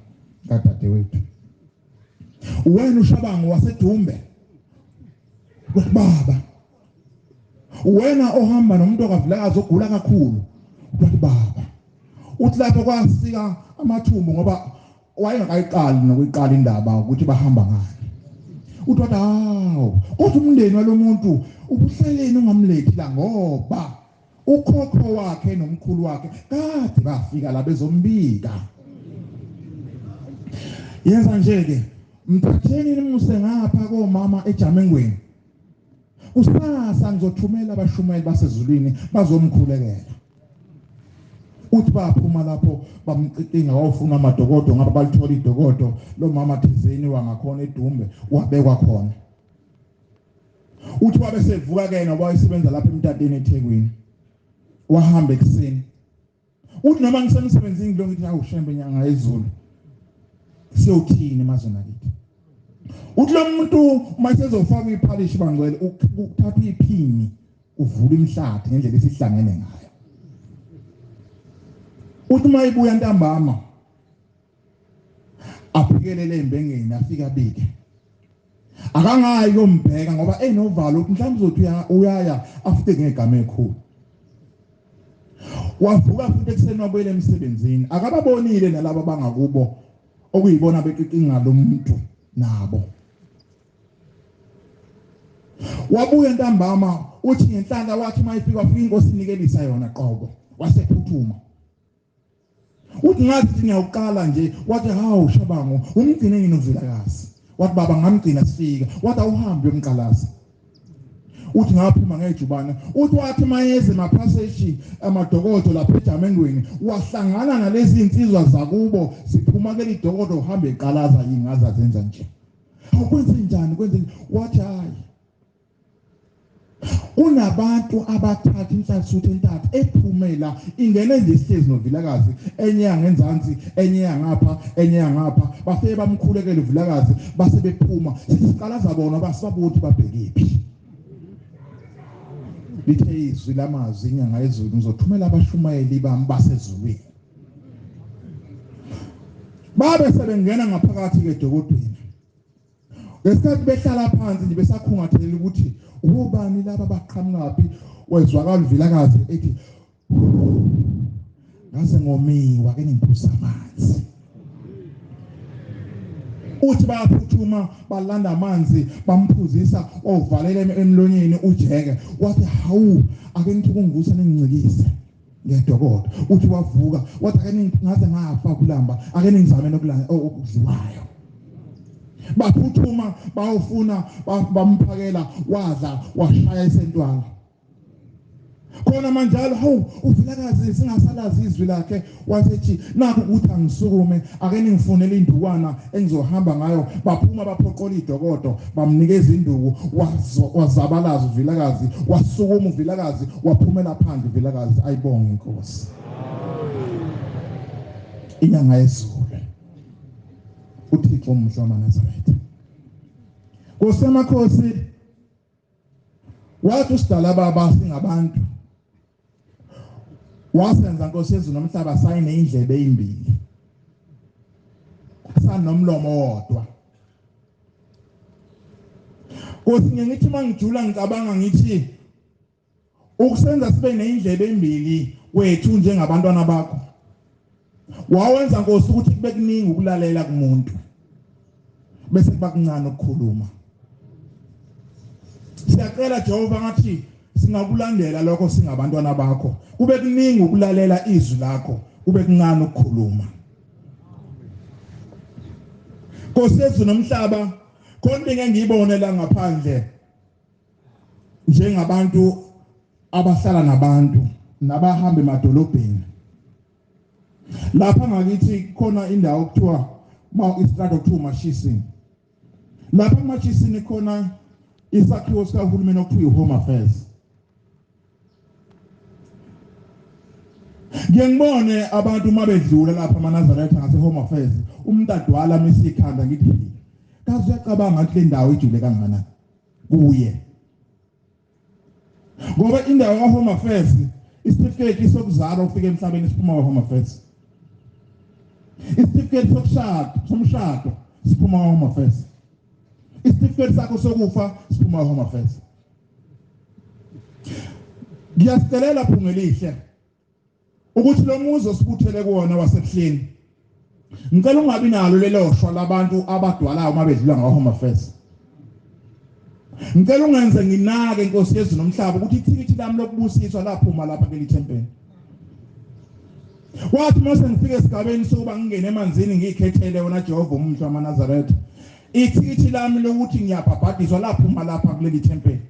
kadadewethu. Wena uShabangu waseDumbe, baba, wena ohamba nomuntu okaVilakazi ogula kakhulu, wathi baba. Uthi lapho kwasika amathumbu ngoba wayengakayiqali nokuyiqala indaba ukuthi bahamba ngani. Uthi wathi hawu, kodwa umndeni walomuntu ubuhleleni ungamlethi la, ngoba ukhokho wakhe nomkhulu wakhe kade bafika la bezombika. Yenza nje ke, mthatheni nimuse ngapha komama eJamengweni. Kusasa ngizothumela abashumayeli basezulwini bazomkhulekela. Uthi baphuma lapho bamqiqinga, wawufuna amadokodo ngapha balithola idokodo lo mama thizeni wangakhona eDumbe, wabekwa khona. Uthi wabe sevuka ke ngoba wayesebenza lapha emtateni eThekwini, wahamba ekuseni. Uthi noma ngisemsebenzini ngilo ngithi hawu Shembe nyanga yezulu, siyothini emazweni akithi. Uthi lo muntu uma esezofaka iphalishi bangcwele, ukuthatha iphini uvula imihlathi ngendlela esihlangene ngayo. Uthi uma ibuya ntambama aphikelele embengeni, afika abike. Akangayi kuyombheka ngoba enovalo ukuthi mhlawumbe uzothi uyaya afike ngegama ekhulu. Wavuka futhi ekuseni wabuyela emsebenzini, akababonile nalabo abangakubo okuyibona beqiqinga lo muntu nabo. Wabuya ntambama, uthi ngenhlanhla wathi mayifika wafika inkosi inikelisa yona qobo, wasephuthuma. Uthi ngathi ngiyawuqala nje, wathi hawu Shabangu, umgcine yini uVilakazi? Wathi baba ngamgcina sifika. Wathi awuhambe uyomqalaza. Uthi ngaphuma ngejubane. Uthi wathi mayeze emaphaseshi amadokodo lapha eJamengweni, wahlangana nalezi insizwa zakubo ziphuma kuleli dokodo, uhambe eqalaza ingaza zenza nje. Awukwenze njani, kwenze? Wathi hayi, kunabantu abathatha inhlansuthi entathu ephumela ingene nje sihlezi noVilakazi, enye yangenzansi, enye yangapha, enye yangapha, bafike bamkhulekele uVilakazi base bephuma. Siqalaza bona basibabuthi babhekephi. Lithe izwi lamazwi inyanga yezulu, ngizothumela abashumayeli bami basezulwini. Babe sebengena ngaphakathi ke edokodweni. Ngesikhathi behlala phansi nje besakhungathelela ukuthi ubani laba baqhamukaphi, wezwakala uVilakazi ethi ngase ngomiwa ke ningiphuza amanzi. Uthi bayaphuthuma balanda amanzi bamphuzisa, ovalela emlonyeni ujeke. Wathi hawu, ake nithi ukungivusa ningincikise ngedokodo. Uthi wavuka wathi ake ngaze ngafa kulamba, ake ningizame okudliwayo. Baphuthuma bayofuna, bamphakela, wadla washaya isentwala. Khona manjalo hawu uVilakazi singasalazi izwi lakhe, wasethi nakho ukuthi angisukume, ake ningifunele indukwana engizohamba ngayo. Baphuma baphoqola idokodo, bamnikeza induku, wazabalaza uVilakazi, wasukuma uVilakazi, waphumela phandle uVilakazi. Ayibonge inkosi inyanga yezulu, uThixo omuhle wamaNazaretha. Nkosi yamakhosi, wathi usidala baba singabantu, wasenza Nkosi yezulu nomhlaba sayine indlebe ezimbili, sanomlomo wodwa. Nkosi ngithi mangijula ngicabanga ngithi ukusenza sibe nendlebe embili kwethu njengabantwana bakho, wawenza Nkosi ukuthi kube kuningi ukulalela kumuntu bese kuba kuncane ukukhuluma. Siyacela Jehova ngathi singakulandela lokho singabantwana bakho, kube kuningi ukulalela izwi lakho, kube kuncane ukukhuluma. Nkosi yezulu nomhlaba, khona into engiyibone la ngaphandle njengabantu abahlala nabantu nabahamba emadolobheni. Lapha ngakithi khona indawo okuthiwa ma istrata okuthiwa Mashisini. Lapha kuMatshisini khona isakhiwo sikahulumeni okuthiwa i-Home Affairs. Ngiye ngibone abantu uma bedlula lapha amaNazaretha ngase-Home Affairs, umuntu adwala amise ikhanda, ngithi kaze uyacabanga ukuthi le ndawo ijule kangakanani kuye. Ngoba indawo ka-Home Affairs, isitifiketi sokuzalwa ufike emhlabeni siphuma kwa-Home Affairs. Isitifiketi sokushada, somshado siphuma kwa-Home Affairs. Isitifiketi sakho sokufa siphuma kwa-Home Affairs. Ngiyasicelela Phungelihle ukuthi lo muzi osibuthele kuwona wasebuhleni, ngicela ungabi nalo lelo shwa labantu abadwalayo uma bedlula ngwa-Home Affairs. Ngicela ungenze nginake Inkosi yezulu nomhlaba ukuthi ithikithi lami lokubusiswa laphuma lapha kuleli thempeli. Wathi mase ngifike esigabeni sokuba ngingene emanzini ngiyikhethele wona Jehova umuhle wamaNazaretha, ithikithi lami lokuthi ngiyabhabhadiswa laphuma lapha kuleli thempeli.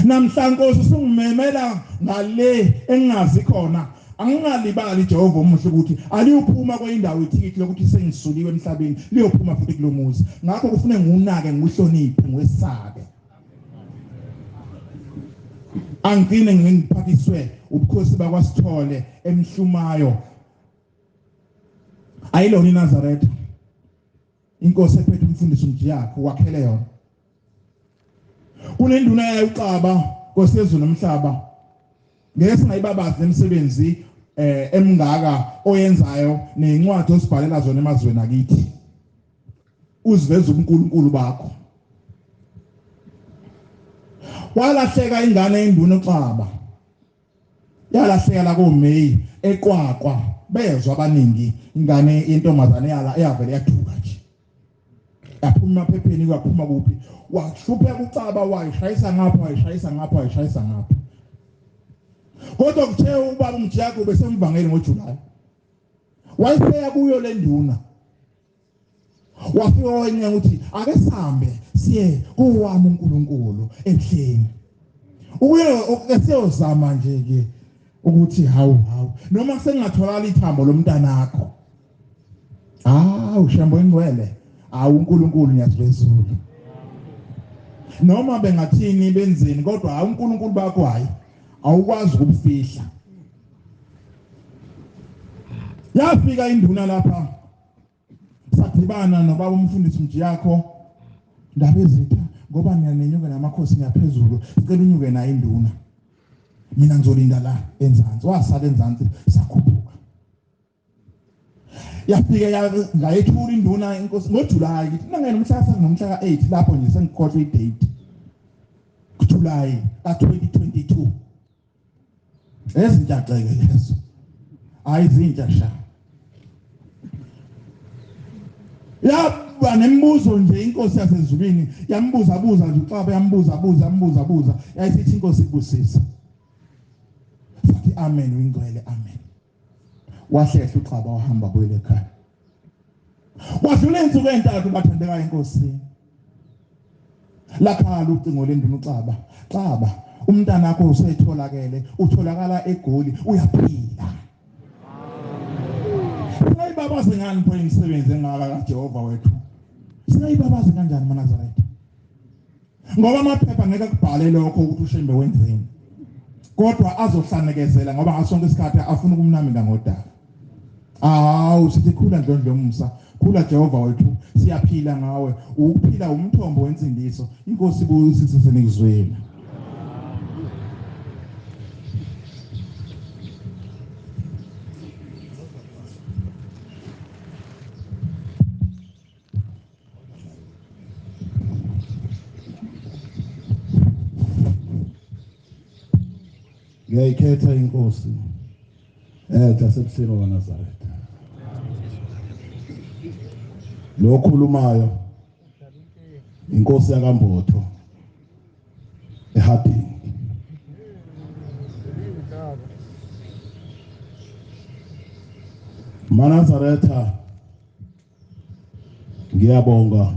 Namhla Nkosi usungimemela ngale engingazi khona, angingalibali Jehova omuhle ukuthi aliyuphuma kweindawo ithikithi lokuthi sengisuliwe emhlabeni, liyophuma futhi kulomuzi. Ngakho kufanele ngiwunake, ngiwuhloniphe, ngiwesabe. Angigcine ngiphathiswe ubukhosi bakwaSithole emhlumayo. Ayilona iNazaretha. Inkosi ephethe umfundisi uMjiyakho wakhele yona. Kunenduna yayo uXaba Nkosi yezulu nomhlaba, ngeke singayibabazi lemsebenzi emngaka oyenzayo nezincwadi osibhalela zona emazweni akithi. Uziveza ubuNkulunkulu bakho. Walahleka ingane induna uXaba, yalahleka la koMay eQwaqwa, bezwa abaningi ingane yentombazane yala eyavele yaduka nje, yaphuma emaphepheni, kwaphuma kuphi, wahlupheka uXaba, wayishayisa ngapha, wayishayisa ngapha, wayishayisa ngapha. Kodwa kuthe ubaba uMjiyakho besemvangeli ngoJuly, wayeseya kuyo le nduna, wafika wenye ukuthi ake sihambe siye kowami uNkulunkulu ebuhleni, ukuye esiyozama nje ke ukuthi hawu hawu noma sengingatholakala ithambo lomntanakho. Hawu Shembe ingcwele, hawu uNkulunkulu ngiyazibezulu, noma bengathini benzeni kodwa hawu uNkulunkulu bakho hayi awukwazi ukubufihla. Yafika induna lapha, sadibana nobaba umfundisi uMjiyakho, ndaba ezitha ngoba ngiyanenyuka namakhosi ngiyaphezulu, sicela unyuke naye induna, mina ngizolinda la enzansi. Wasala enzansi, sakhuphuka. Yafika ngayethula induna inkosi ngoJuly, ngithi mina ngomhla ngomhla ka8 lapho nje sengikhohlwe idate, kuJuly ka2022. Ezintsha gxeke lezo, hayi izintsha sha. Yaba nemibuzo nje inkosi yasezulwini, yambuza buza nje uXaba, yambuza buza, yambuza buza, yayisithi inkosi ibusisa. Sathi amen wingcwele, amen. Wahlehla uXaba wahamba buyele ekhaya. Wadlula insuku ezintathu bathandekayo enkosini. Lakhala ucingo lenduna uXaba, Xaba umntana wakho usetholakele, utholakala eGoli, uyaphila. Singayibabaze ngani pho imisebenzi engaka kaJehova wethu? Singayibabaze kanjani maNazaretha? Ngoba amaphepha ngeke akubhale lokho ukuthi uShembe wenzeni, kodwa azohlanekezela ngoba ngaso sonke isikhathi afuna ukumnamika ngodaka. Awu sithi khula Ndlondlo Musa, khula Jehova wethu, siyaphila ngawe, ukuphila umthombo wensindiso. Inkosi ibusise senikuzwile. Ngiyayikhetha inkosi enhla sebuhleni waNazaretha. Lo khulumayo inkosi yakaMbotho eHarding. MaNazaretha, ngiyabonga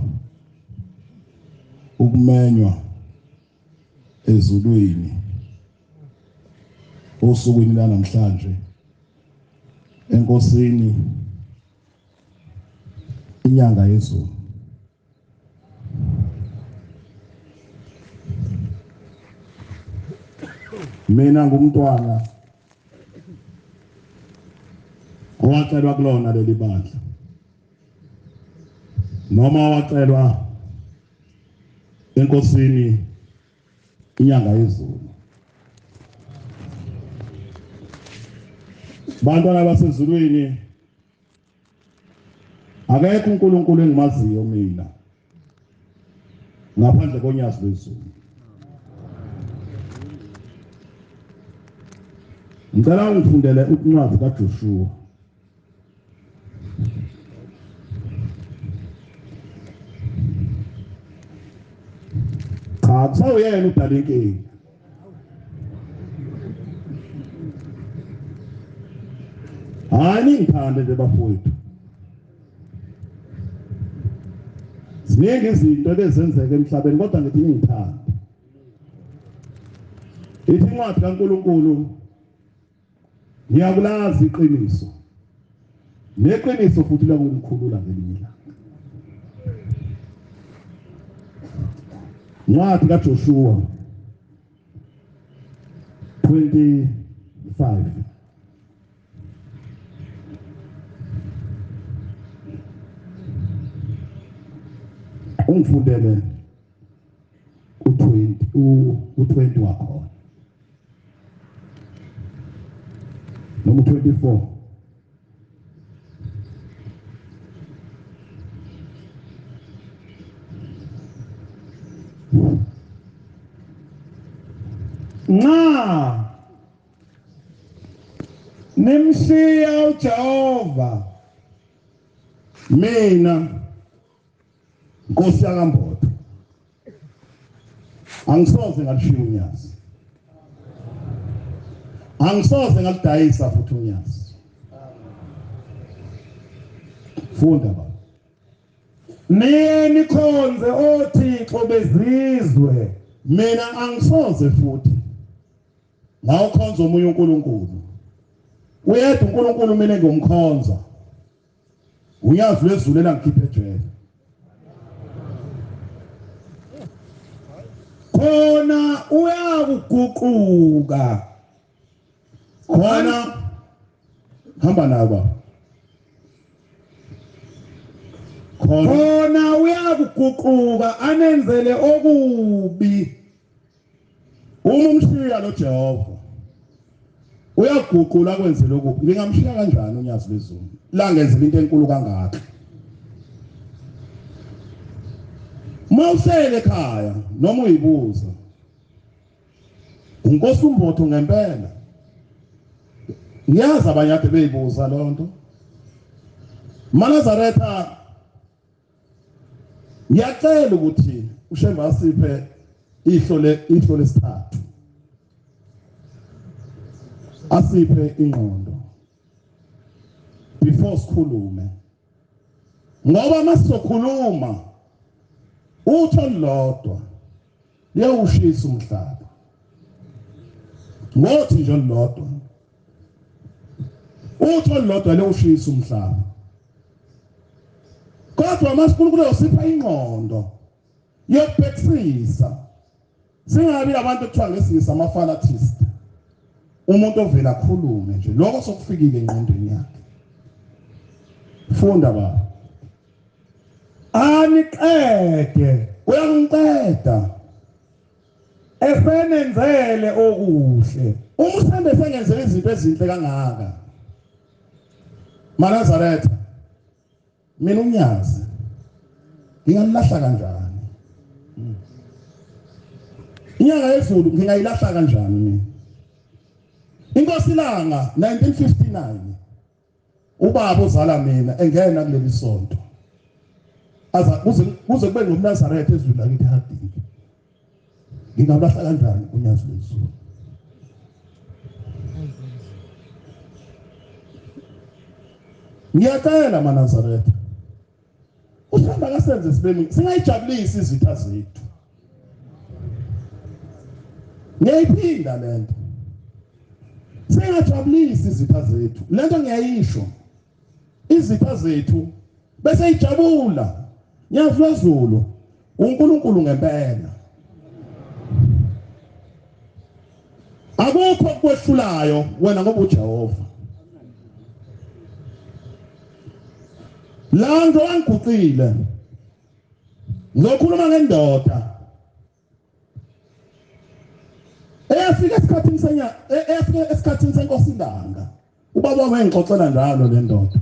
ukumenywa ezulwini osukwini lanamhlanje enkosini inyanga yezulu. Mina ngumntwana owacelwa kulona leli bandla noma wacelwa enkosini inyanga yezulu. Bantwana basezulwini, akekho uNkulunkulu engimaziyo mina ngaphandle konyazi lwezulu. Ngicela ungifundele incwadi kaJoshua. Cha, kusawuyena udala inkinga. Hayi, ningithande nje bafowethu. Ziningi izinto ebezenzeka emhlabeni kodwa ngithi ningithande. Ithi incwadi kaNkulunkulu, ngiyakulazi iqiniso. Neqiniso futhi lakungikhulula ngelinye ilanga. Incwadi kaJoshua 25. Ungifundele u20 u20 wakhona noma u24. Nxa nimshiya uJehova, mina Nkosi yakaMbotho angisoze ngalishiya unyazi, angisoze ngalidayisa futhi unyazi. Funda baba. Niye nikhonze othixo bezizwe. Mina angisoze futhi ngawukhonza omunye uNkulunkulu. Uyedwa uNkulunkulu mina engomkhonza. Unyazi lwezulu elangikhipha ejele. Khona uyakuguquka. Khona hamba nayo baba. Khona uyakuguquka anenzele okubi. Uma umshiya lo Jehova uyaguqula kwenze lokhu. Ngingamshiya kanjani unyazi lwezulu langenzela into enkulu kangaka? Mawusele ekhaya noma uyibuza uNkosi uMbotho ngempela, ngiyazi abanye ade beyibuza leyo nto. MaNazaretha, ngiyacela ukuthi uShembe asiphe ihlo lesithathu, asiphe ingqondo before sikhulume, ngoba masizokhuluma utho lodwa liyawushisa umhlaba. Ngothi nje lodwa utho lodwa liyawushisa umhlaba, kodwa masikhulukhulu usipha ingqondo yokubhekisisa, singabi abantu ekuthiwa ngesingisi ama-falatist, umuntu ovela akhulume nje lokho sokufikile engqondweni yakhe. Funda baba. Aniqede. Uyangiqeda. Esenenzele okuhle. Uma uShembe sengenzele izinto ezinhle kangaka, MaNazaretha, mina unyazi ngingamlahla kanjani? Inyanga yezulu ngingayilahla kanjani mina? Inkosi Langa 1959 ubaba ozala mina engena kuleli sonto aza kuze kube ngumNazaretha ezweni lakithi Harding, ngingamlahla kanjani unyazi lwezulu? Ngiyacela maNazaretha, uShembe akasenze sibe singayijabulisi izitha zethu. Ngiyayiphinda lento, singajabulisi izitha zethu. Lento ngiyayisho, izitha zethu bese ijabula. Nyazi lwezulu uNkulunkulu ngempela. Akukho okwehlulayo wena ngoba uJehova. La nto angiguqile. Ngizokhuluma ngendoda eyafika esikhathini senya eyafika esikhathini senkosi Ndanga. Ubaba wami engixoxela njalo le ndoda.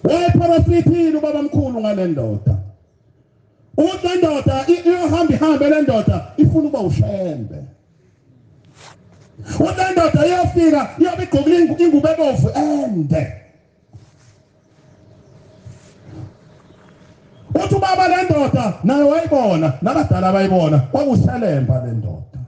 Wayeprofithile ubaba mkhulu ngale ndoda. Ukuthi le ndoda iyohamba ihambe le ndoda ifuna ukuba uShembe. Ukuthi le ndoda iyofika iyobe igqokile ingubo ebomvu ende. Uthi ubaba le ndoda naye wayibona nabadala bayibona kwakushelemba le ndoda.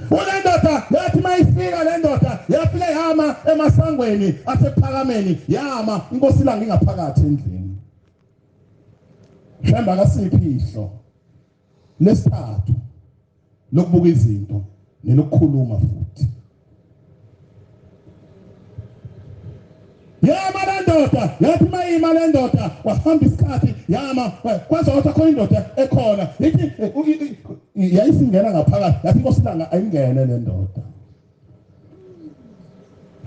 Kule ndoda yathi mayifika le ndoda yafika yama emasangweni asephakameni yama inkosi ilanga ingaphakathi endlini. Shemba kasiphi ihlo lesithathu lokubuka izinto nelokukhuluma futhi. Yama le ndoda yathi mayima le ndoda kwahamba isikhathi yama kwaze kwathi khona indoda ekhona ithi yayisingena ngaphakathi yathi inkosi ilanga ayingene le ndoda.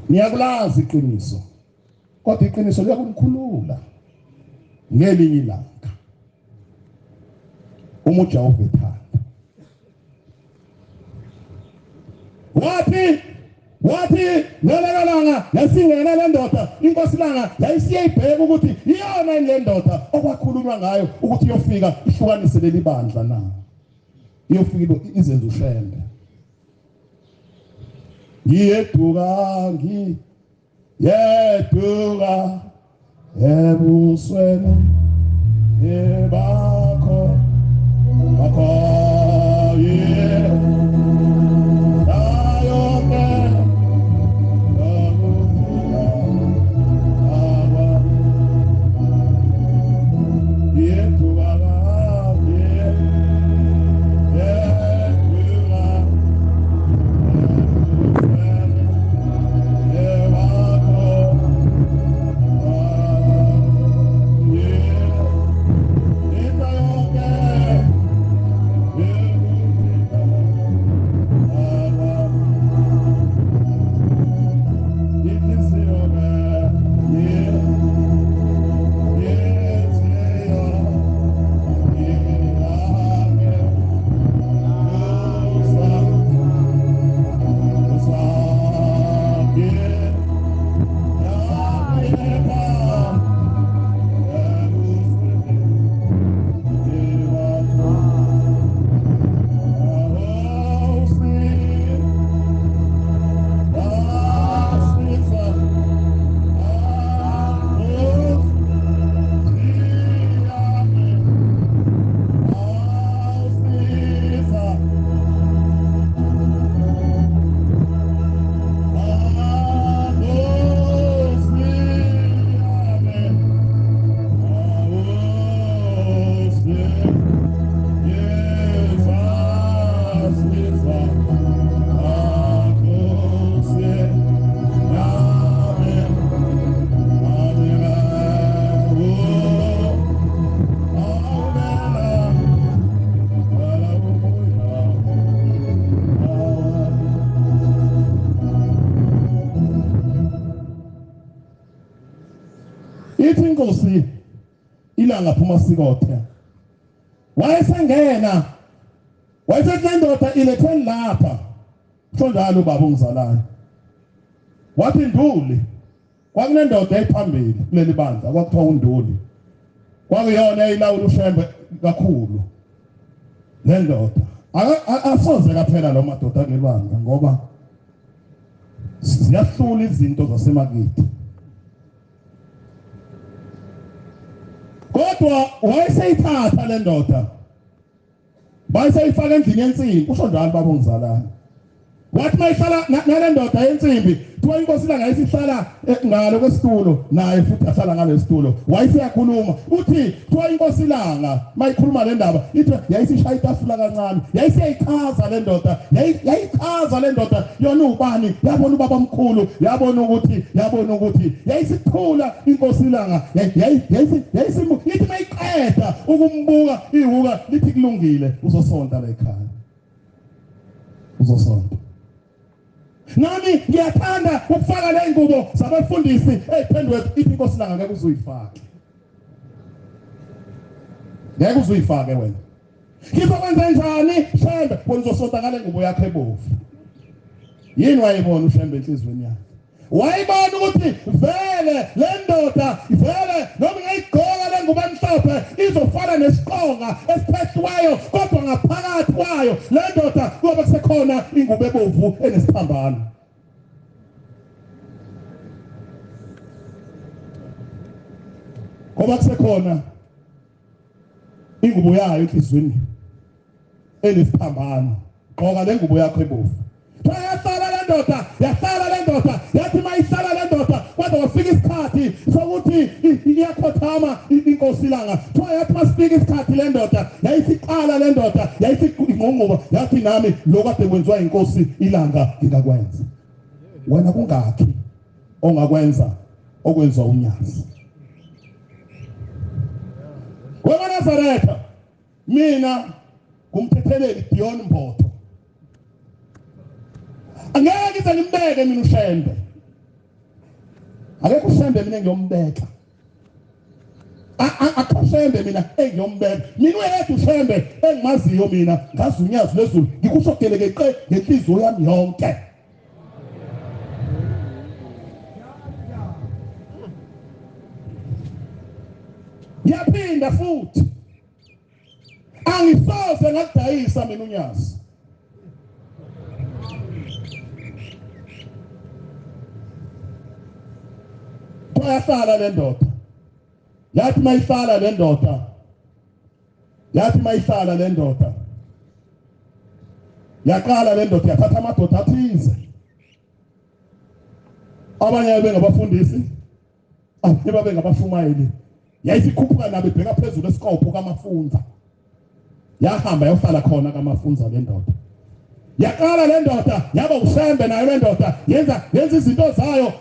Niyakulazi iqiniso kodwa iqiniso liyakunikhulula ngelinye ilanga uma uJehova ethanda. Wathi ngalelo langa yasingena le ndoda inkosi langa yayisiye ibheka ukuthi iyona le ndoda okwakhulunywa ngayo ukuthi iyofika ihlukanise leli bandla na iyofika izenze uShembe. Ngiyeduka ngiyeduka ebusweni bakho bakho Ithi inkosi ilanga phuma sikothe wayesengena wayesethi le ndoda ilethweni lapha kusho njalo ubaba ongizalayo. Wathi Nduli kwakunendoda eyiphambili kuleli bandla kwakuthiwa uNduli kwakuyona eyilawula uShembe kakhulu le ndoda. Asoze kaphela lo madoda kuleli bandla ngoba ziyahlula izinto zasemakithi. Kodwa wayeseyithatha le ndoda bayiseyifaka endlini yensimbi usho njalo baba ongizalayo. Wathi mayihlala nale ndoda yensimbi, kuthiwa inkosi ilanga isihlala ngalo kwesitulo, naye futhi ahlala ngalo esitulo. Wayeseyakhuluma uthi kuthiwa inkosi ilanga mayikhuluma le ndaba ithi yayisishaya itafula kancane, yayisiyayichaza le ndoda, yayichaza le ndoda yona ubani, yabona ubaba omkhulu, yabona ukuthi yayisikhula inkosi ilanga, yayisimu ithi mayiqeda ukumbuka ihuka lithi kulungile, uzosonta la ekhaya, uzosonta. Nami ngiyathanda ukufaka le ngubo zabafundisi ey'phenduke ithi inkosi ilanga ngeke uzuyifake, ngeke uzuyifake wena. Ngizokwenza njani Shembe? Wena uzosonta ngale ngubo yakho ebovu. Yini wayibona uShembe enhliziyweni yakhe? Wayibona ukuthi vele le ndoda vele noma ingayigqoka le ngubo emhlophe izofana nesiqonga esiphehliweyo, kodwa ngaphakathi kwayo le ndoda kuyobe kusekhona ingubo ebovu enesiphambano. Ngoba kusekhona ingubo yayo enhliziyweni enesiphambano. Gqoka le ngubo yakho ebovu. Yahlala le ndoda, yahlala le ndoda, yathi mayihlala le ndoda kwaze kwafika isikhathi sokuthi iyakhothama inkosi ilanga. Kuthiwa yathi masifika isikhathi le ndoda yayisiqala le ndoda yayisingqongqoba, yathi nami lokhu kade kwenziwa inkosi ilanga ngingakwenza. Wena kungakhi ongakwenza okwenziwa uNyazi? Wena Nazaretha, mina ngumthetheleli Dion Mbotho. Angeke ngize ngimbeke mina uShembe. Akekho uShembe mina engiyombeka. Akho Shembe mina engiyombeka. Mina uyedwa uShembe engimaziyo mina, ngazi uNyazi lwezulu, ngikusho gelekeqe ngenhliziyo yami yonke. Ngiyaphinda futhi, angisoze ngakudayisa mina uNyazi. Yahlala le ndoda, yathi mayihlala le ndoda, yathi mayihlala le ndoda, yaqala le ndoda yathatha amadoda athize, abanye bengabafundisi, abanye babengabashumayeli. Yayisikhuphuka nabo ibheka phezulu esikopho kaMafunza. Yahamba yayohlala khona kaMafunza le ndoda. Yaqala le ndoda yaba uShembe nayo le ndoda, yenza izinto zayo,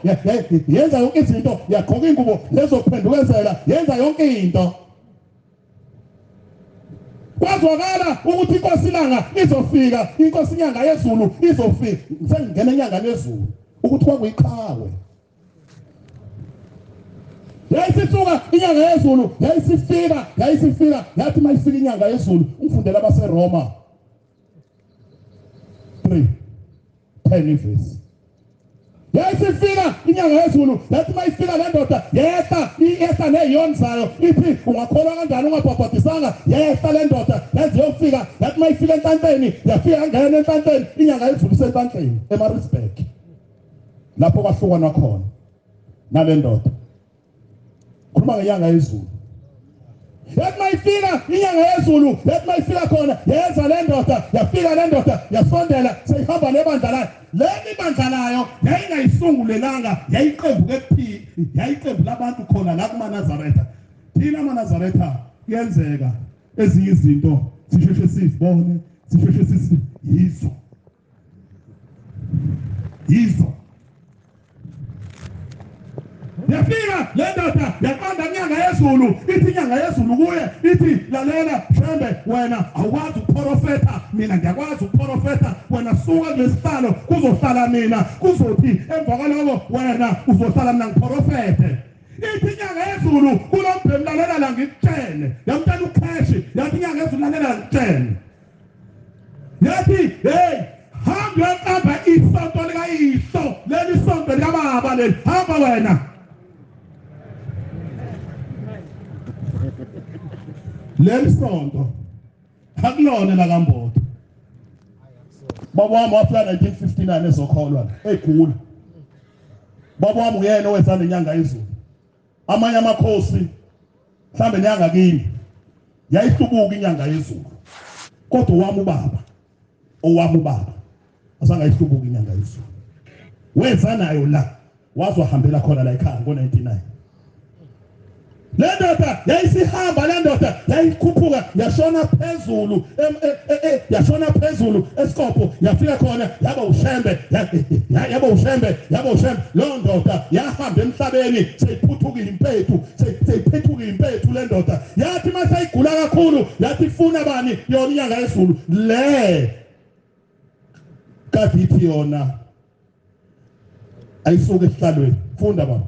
yenza yonke izinto, yagqoka ingubo lezokuphendukezela, yenza yonke into. Kwazwakala ukuthi inkosi ilanga izofika, inkosi inyanga yezulu izofika. Sengingena enyangeni yezulu ukuthi kwakuyiqhawe. Yayisisuka inyanga yezulu, yayisifika, yayisifika, yathi mayifika inyanga yezulu, ungifundela abaseRoma 3:10 ivesi. Yayisifika inyanga yezulu, yathi mayifika le ndoda yehla, iyehla neyoni zayo, ithi ungakholwa kanjani ungabhabhadisanga. Yehla le ndoda yaze yofika, yathi mayifika enhlanteni, yafika yangena enhlanteni, inyanga yezulu isenhlanteni eMaritzburg, lapho kwahlukana khona nale ndoda. Khuluma ngenyanga yezulu. Yathi mayifika inyanga yezulu, yathi mayifika khona, yeza le ndoda, yafika le ndoda, yasondela, seyihamba nebandla layo. Leli bandla layo yayingayisungulelanga, yayiqembu ke yayiqembu labantu khona la kumaNazaretha. Thina amaNazaretha kuyenzeka ezinye izinto sisheshe sizibone, sisheshe siyizo. Yizo. Yafika le ndoda yaqonda inyanga yezulu, ithi inyanga yezulu kuye, ithi lalela Shembe, wena awukwazi ukuprofetha, mina ngiyakwazi ukuprofetha, wena suka kulesihlalo kuzohlala mina, kuzothi emva kwaloko wena uzohlala mina ngiprofethe. Ithi inyanga yezulu kulombhemu, lalela la ngikutshele. Yamtshela uKheshi, yathi inyanga yezulu lalela la ngikutshele. Yathi hey, hamba uyoqamba isonto likayihlo, leli sonto likababa leli, hamba wena. Leli sonto akulona lakaMbotho. Baba wami wafika 1959 ezokholwa egula. Baba wami uyena oweza nenyanga yezulu. Amanye amakhosi mhlambe nenyanga kini yayihlubuka inyanga yezulu, kodwa owami ubaba, owami ubaba Azange ayihlubuke inyanga yezulu. Weza nayo la, wazohambela khona la ekhaya ngo-99. Le ndoda yayisihamba, le ndoda yayikhuphuka yashona phezulu, yashona phezulu esikopho, yafika khona yaba uShembe, yaba uShembe, yaba uShembe. Lo ndoda yahamba emhlabeni seyiphuthukile impethu, seyiphethuka impethu le ndoda. Yathi masayigula kakhulu, yathi ifuna bani yona inyanga yezulu le kade ithi yona ayisuke esihlalweni. Funda baba.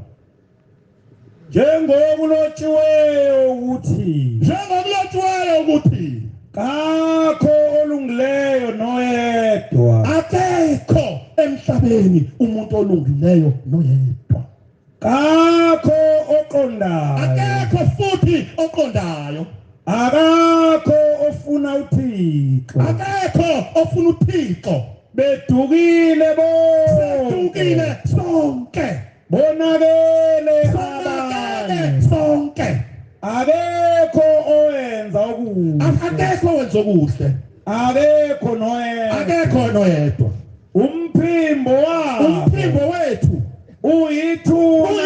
Njengokulotshiweyo ukuthi, njengokulotshiweyo ukuthi kakho olungileyo noyedwa, akekho emhlabeni umuntu olungileyo noyedwa, kakho oqondayo, akekho futhi oqondayo, akakho ofuna uThixo, akekho ofuna uThixo. Bedukile bonke, bedukile sonke, bonakele abanye sonke, akekho owenza okuhle, akekho owenza okuhle, akekho noyedwa, akekho noyedwa. Umphimbo wabo, umphimbo wethu uyithuna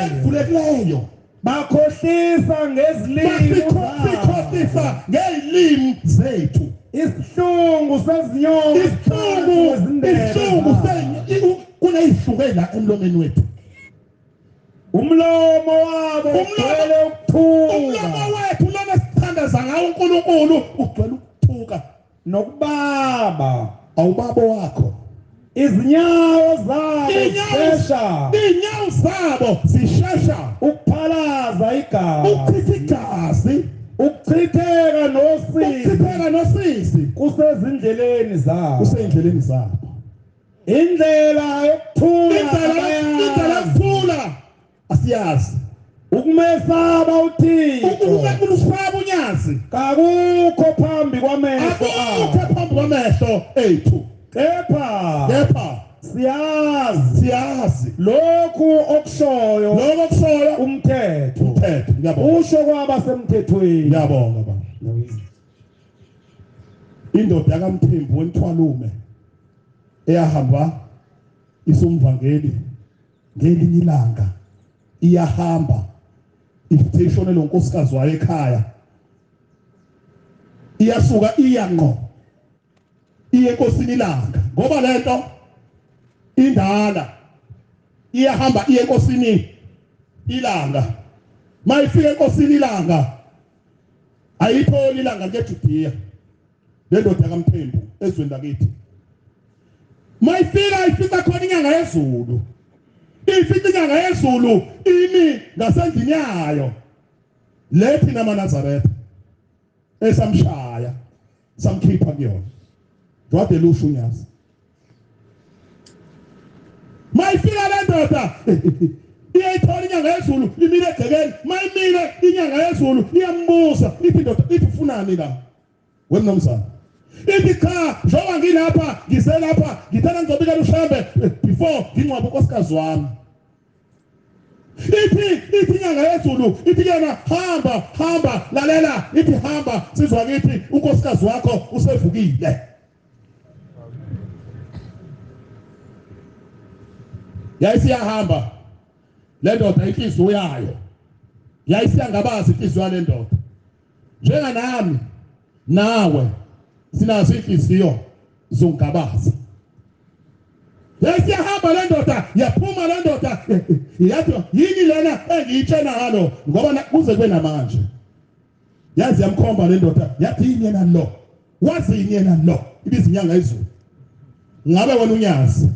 elivulekileyo, bakhohlisa ngezilimi, bakhohlisa ngezilimi zethu. Isihlungu sezinyoka, isihlungu kuneyihluke la emlomeni wethu. Umlomo wabo ugcwele ukuthuka, umlomo wethu lona sithandaza ngawo uNkulunkulu ugcwele ukuthuka nokubaba. Awubaba wakho. Izinyawo zabo zishesha, inyawo zabo zishesha ukuphalaza igazi, ukuchitha igazi, ukuchitheka nosizi, ukuchitheka nosizi kusezindleleni zabo, kusendleleni zabo. Indlela yokuthula, indlela yokuthula asiyazi. Ukumesaba uThixo, ukumesaba unyazi kakukho phambi kwamehlo, akukho phambi kwamehlo ethu. Kepha siyazi, siyazi lokhu okushoyo, lokhu okushoyo umthetho, umthetho. Ngiyabonga. Usho kwabasemthethweni. Ngiyabonga baba. Indoda yakaMthembu weMthwalume eyahamba isumvangeli ngelinye ilanga iyahamba ifithe ishonele unkosikazi wayo ekhaya, iyasuka iya ngqo iye enkosini ilanga, ngoba lento indala, iyahamba iye enkosini ilanga. Mayifika enkosini ilanga ayitholi ilanga ngeJudiya, le ndoda kaMthembu ezweni lakithi. Mayifika ifika khona inyanga yezulu, ifika inyanga yezulu imi ngasendlini yayo lethi namaNazaretha esamshaya samkhipha kuyona dwade lusho unyazi. Mayifika le ndoda iyayithola inyanga yezulu imile egcekeni. Mayimile inyanga yezulu iyambuza, ithi ndoda, ithi ufunani la wemnomzana? Ithi cha, njengoba ngilapha ngiselapha ngithanda ngizobikela uShembe before ngingcwabe unkosikazi wami. Ithi inyanga yezulu ithi kuyena hamba, hamba, lalela, ithi hamba sizwa kithi unkosikazi wakho usevukile. Yayisiyahamba le ndoda, inhliziyo yayo yayisiyangabazi inhliziyo yale ndoda. Njenganami nawe sinazo inhliziyo zongabaza. Yayisiyahamba le ndoda, yaphuma le ndoda, yathi yini lena engiyitshena ngalo, ngoba kuze kube namanje. Yazi yamkhomba le ndoda, yathi yini yena lo, wazi yini yena lo, ibiza inyanga yezulu. Ngabe wena unyazi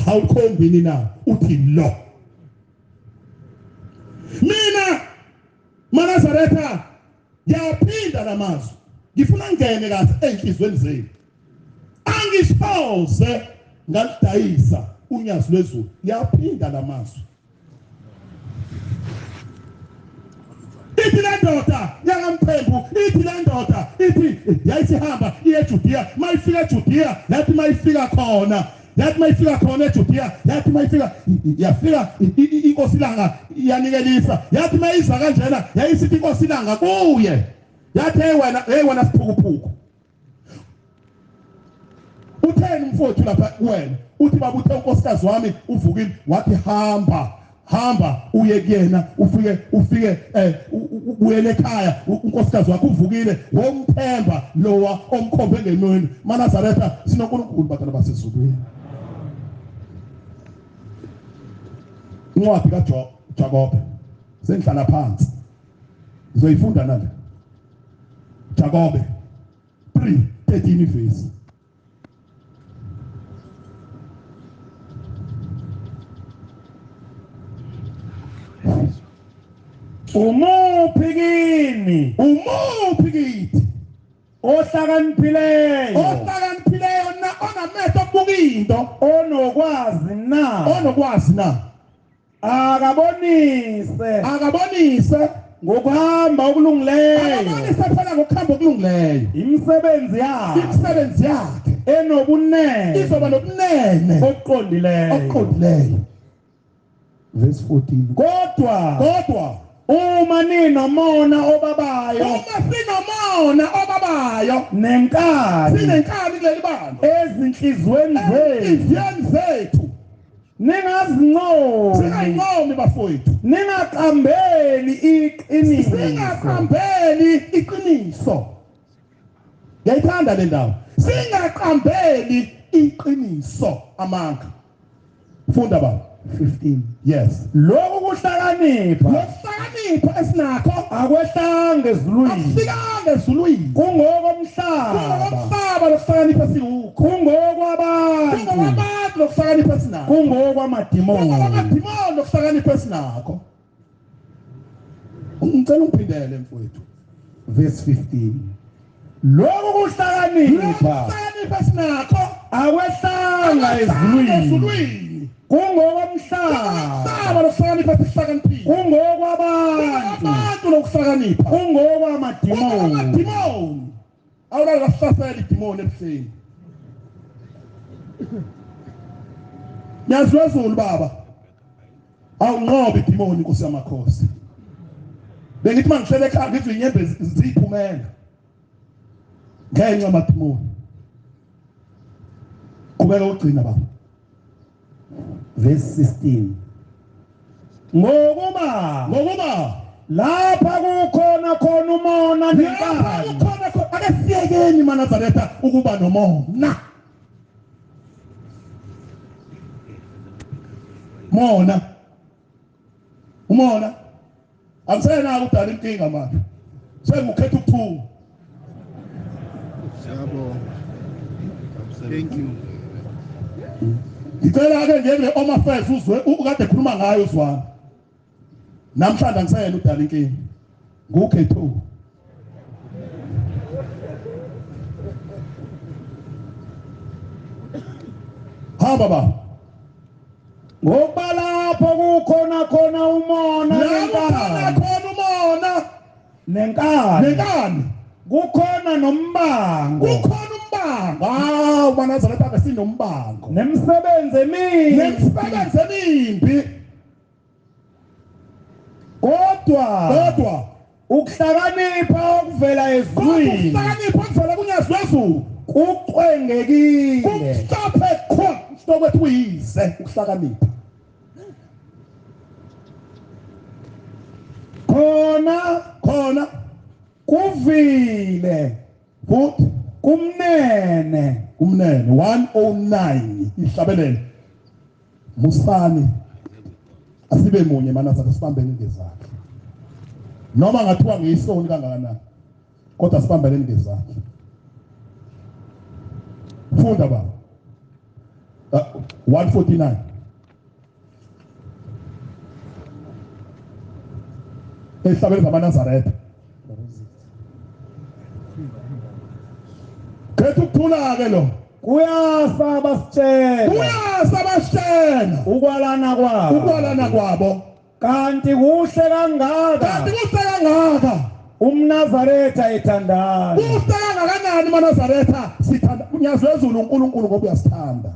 awukhombini na uthi lo? Mina maNazaretha ngiyaphinda lamazwi, ngifuna ngene kahle enhlizweni zenu. Angishoze ngalidayisa unyazi lwezulu. Ngiyaphinda lamazwi. Ithi le ndoda yakaMthembu, ithi le ndoda ithi yayisihamba iye eJudiya. Mayifika eJudiya, yathi mayifika khona, yathi mayifika khona eJudiya, yathi mayifika yafika inkosi ilanga yanikelisa. Yathi mayiza kanjena yayisithi inkosi ilanga kuye, yathi hey wena, hey wena siphukuphuku, Utheni umfowethu lapha kuwena? Uthi baba uthe unkosikazi wami uvukile, wathi hamba hamba uye kuyena, ufike ubuyele ekhaya, unkosikazi wakho uvukile, womthemba lowa omkhombe ngenweni. MaNazaretha sinoNkulunkulu bantwana basezulwini. Incwadi kaJakobe sengihlala phansi ngizoyifunda nale. Jakobe 3:13 verse. Umuphi kini? Umuphi kithi? Ohlakaniphileyo. Ohlakaniphileyo na onamehlo okubuka into, onokwazi na? Onokwazi na? Akabonise. Akabonise ngokuhamba okulungileyo. Akabonise phela ngokuhamba okulungileyo. Imisebenzi yakhe. Imisebenzi yakhe enobunene. Izoba nobunene obuqondileyo. Obuqondileyo. Verse 14. Kodwa uma ninomona obabayo, uma sinomona obabayo, nenkani, sinenkani kuleli bandla, ezinhlizweni zethu, ningazincomi, singancomi bafowethu, ningaqambeli iqiniso, singaqambeli iqiniso. Ngiyayithanda le ndawo, singaqambeli iqiniso amanga. Funda baba. 15. Yes. Lokhu kuhlakanipha, lokuhlakanipha esinakho akwehlanga ezulwini, akufikanga ezulwini, kungokomhlaba, kungokomhlaba lokuhlakanipha esiwukho, kungokwabantu, kungokwabantu lokuhlakanipha esinakho, kungokwamadimoni, kungokwamadimoni lokuhlakanipha esinakho. Ngicela ungiphindele mfowethu. Verse 15. Lokhu kuhlakanipha, lokuhlakanipha esinakho akwehlanga ezulwini, kungokomhlaba lokuhlakanipha sihlakaniphile, kungokwabantu lokuhlakanipha, kungokwamadimoni. Awulala lasihlasela idimoni ebuhleni. Nyazi lwezulu baba, awunqobe idimoni Nkosi yamakhosi. Bengithi mangihlele ekhaya ngizwe inyembezi ziphumela ngenxa yamadimoni. Qhubeka ugcina baba. Verse 16. Ngokuba lapha kukhona khona umona nenkani, kukhona khona. Ake siyekeni maNazaretha ukuba nomona. Mona umona akusenako udala inkinga manje, sengukhetha ukuthunga. Siyabonga. Thank you. Ngicela ke nje kule Home Affairs uzwe ukade ekhuluma ngayo uzwana. Namhlanje angisayena udala inkinga. Ngukhetho. Hamba baba. Ngokuba lapho kukhona khona umona nenkani, khona umona nenkani, nenkani, kukhona nombango, kukhona umbango. Hawu maNazaretha ake sinombango, nemisebenzi emibi, nemisebenzi emimbi. Kodwa ukuhlakanipha okuvela ezulwini, ukuhlakanipha okuvela kunyazi lwezulu kucwengekile, kumhlophe khona sokwethu kuyize ukuhlakanipha. Khona kuvile futhi kumnene, kumnene. 109 ihlabelele. Musani asibe munye maNazaretha, sibambene ngezandla. Noma ngathiwa ngiyisoni kangakanani, kodwa sibambene ngezandla. Funda baba. 149. Ehlabelele zamaNazaretha. Khetha ukuthula ke lo. Kuyasa basitshela, kuyasa basitshela ukwalana kwabo, ukwalana kwabo. Kanti kuhle kangaka, kanti kuhle kangaka umNazaretha ethandana. Kuhle kangakanani maNazaretha sithanda unyazi lwezulu uNkulunkulu ngoba uyasithanda.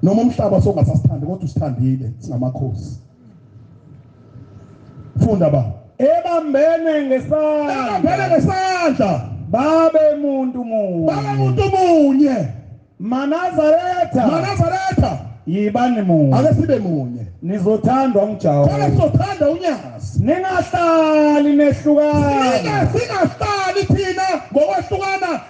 Noma umhlaba songasasithandi kodwa usithandile singamakhosi. Funda baba. Ebambene ngesandla, ebambene ngesandla, babe muntu munye, babe muntu munye. MaNazaretha, MaNazaretha, yibani munye. Ake sibe munye. Nizothandwa nguJehova. Khona sizothanda uNyazi. Ningahlali nehlukana. Singahlali thina ngokwehlukana.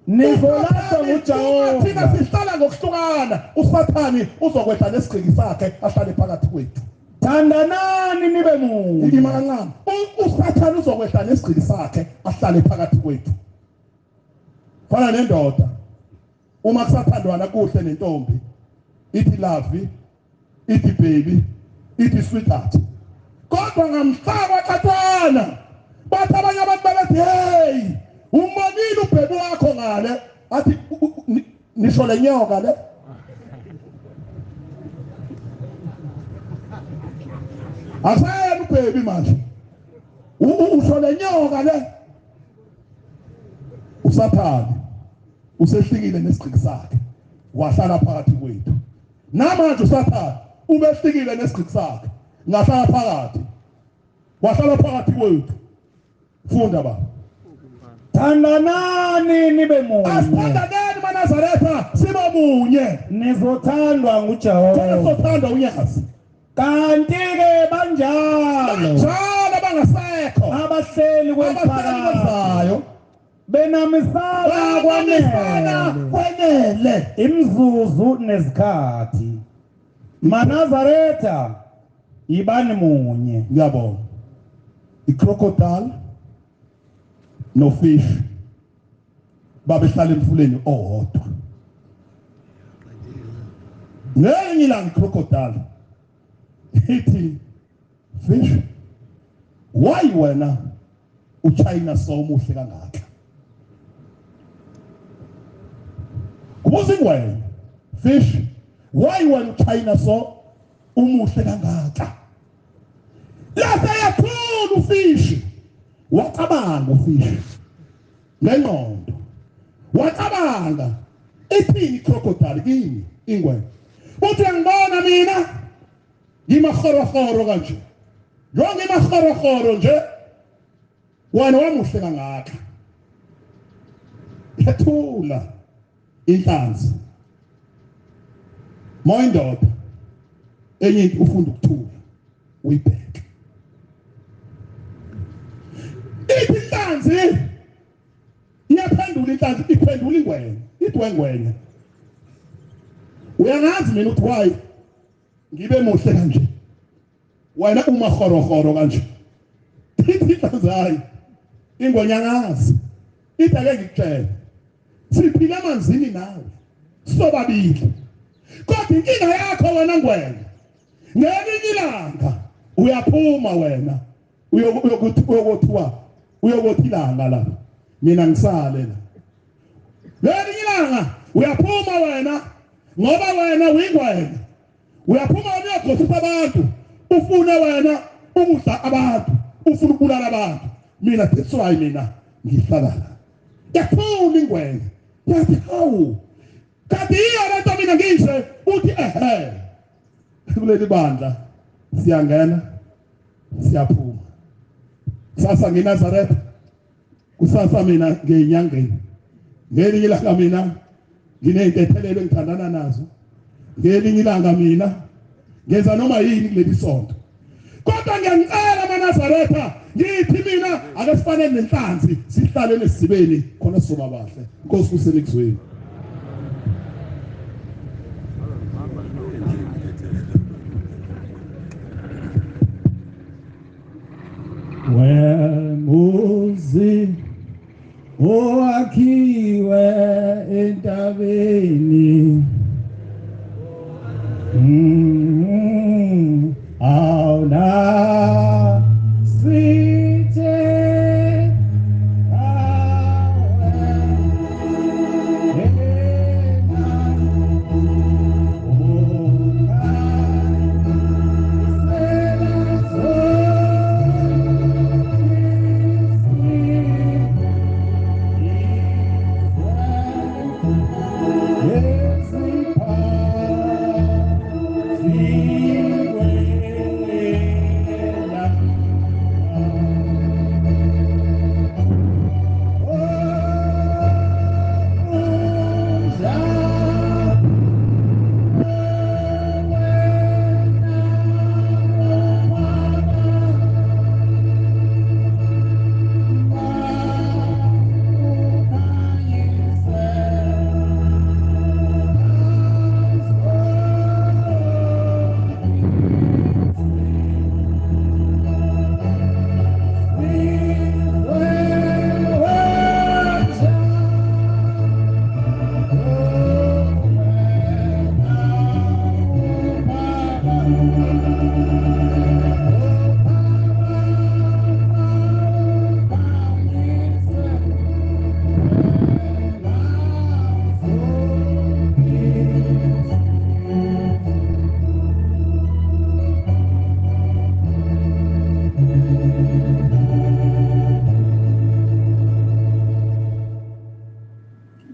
Nizolahlwa nguJehova. Thina sihlala ngokuhlukana. uSathane uzokwehla nesigqiki sakhe ahlale phakathi kwethu. Thandanani nibe munye. Ima kancane. uSathane uzokwehla nesigqiki sakhe ahlale phakathi kwethu. Fana nendoda. Uma kusathandwana kuhle nentombi, ithi love, ithi baby, ithi sweetheart. Kodwa ngamhlaba xathwana. Bathi abanye abantu babethi hey, umbonile ubhebi wakho ngale, athi nisho le nyoka le. Asayena ubhebi manje. Usho le nyoka le. uSathane usehlikile nesigqiki sakhe wahlala phakathi kwethu. Namanje uSathane ubehlikile nesigqiki sakhe ngahlala phakathi, wahlala phakathi kwethu. Funda ba. Thandanani nibe munye. Asithandaneni maNazaretha sibe munye. Nizothandwa nguJehova. Nizothandwa uNyazi. Kanti ke banjalo. Banjalo abangasekho. Abahleli kweliphakayo. Benamisana kwanele imizuzu nezikhathi. MaNazaretha yibani munye. Ngiyabonga. Icrocodile no fish babehlala emfuleni owodwa. Ngelinye ilanga icrocodile ithi, fish, why wena uChina so muhle kangaka? Kubuza ingwenya, fish, why wena uChina so umuhle kangaka? Lase yathula ufish. Wacabanga ufish ngengqondo, wacabanga ithini crocodile kimi ingwenya. Uthi ngibona mina ngimahorohoro kanje, njengoba ngimahorohoro nje, wena wamuhle kangaka. Yathula inhlanzi. Moyindoda enye into ufunda ukuthula uyibheke. Ithi inhlanzi iyaphendula, inhlanzi iphendula ingwenya, ithi wengwenya, uyangazi mina ukuthi why ngibe muhle kanje, wena umahorohoro kanje. Ithi inhlanzi hayi, ingwenya angazi. Ithi ake ngikutshele, siphila emanzini nawe sobabili, kodwa inkinga yakho wena ngwenya, ngelinye ilanga uyaphuma wena uyokuthiwa uyokuthi ilanga la, mina ngisale la. Ngelinye ilanga uyaphuma wena, ngoba wena uyingwenya, uyaphuma uyogosisa abantu, ufune wena ukudla abantu, ufuna ukubulala abantu. Mina that's why mina ngihlala la. Yaphuma ingwenya yathi hawu, kanti iyo lento mina ngisho uthi ehe. Kuleli bandla siyangena siyaphuma. Kusasa ngiNazaretha, kusasa mina ngeyinyangeni, ngelinye ilanga mina nginey'ntethelelo engithandana nazo, ngelinye ilanga mina ngenza noma yini kuleli sonto. Kodwa ngiyangicela maNazaretha, ngithi mina ake sifane nenhlanzi sihlale nesibeni khona sizoba bahle. Inkosi kusenikuzweni. Wemuzi owakhiwe entabeni, awuna sithe awe.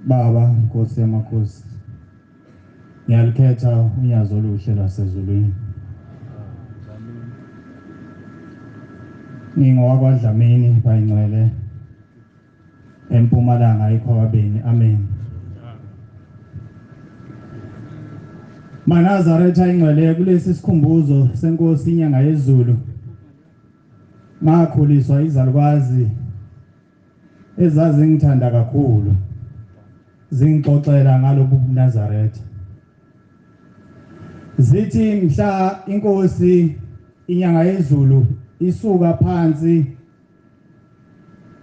Baba, Nkosi yamakhosi, ngiyalikhetha unyazi oluhle lwasezulwini. NgingowakwaDlamini bayingcwele eMpumalanga eKhwabeni. Amen. MaNazaretha ingcwele, kulesi sikhumbuzo senkosi inyanga yezulu ngakhuliswa izalukwazi ezazingithanda kakhulu, zingixoxela ngalobu buNazaretha. Zithi mhla inkosi inyanga yezulu isuka phansi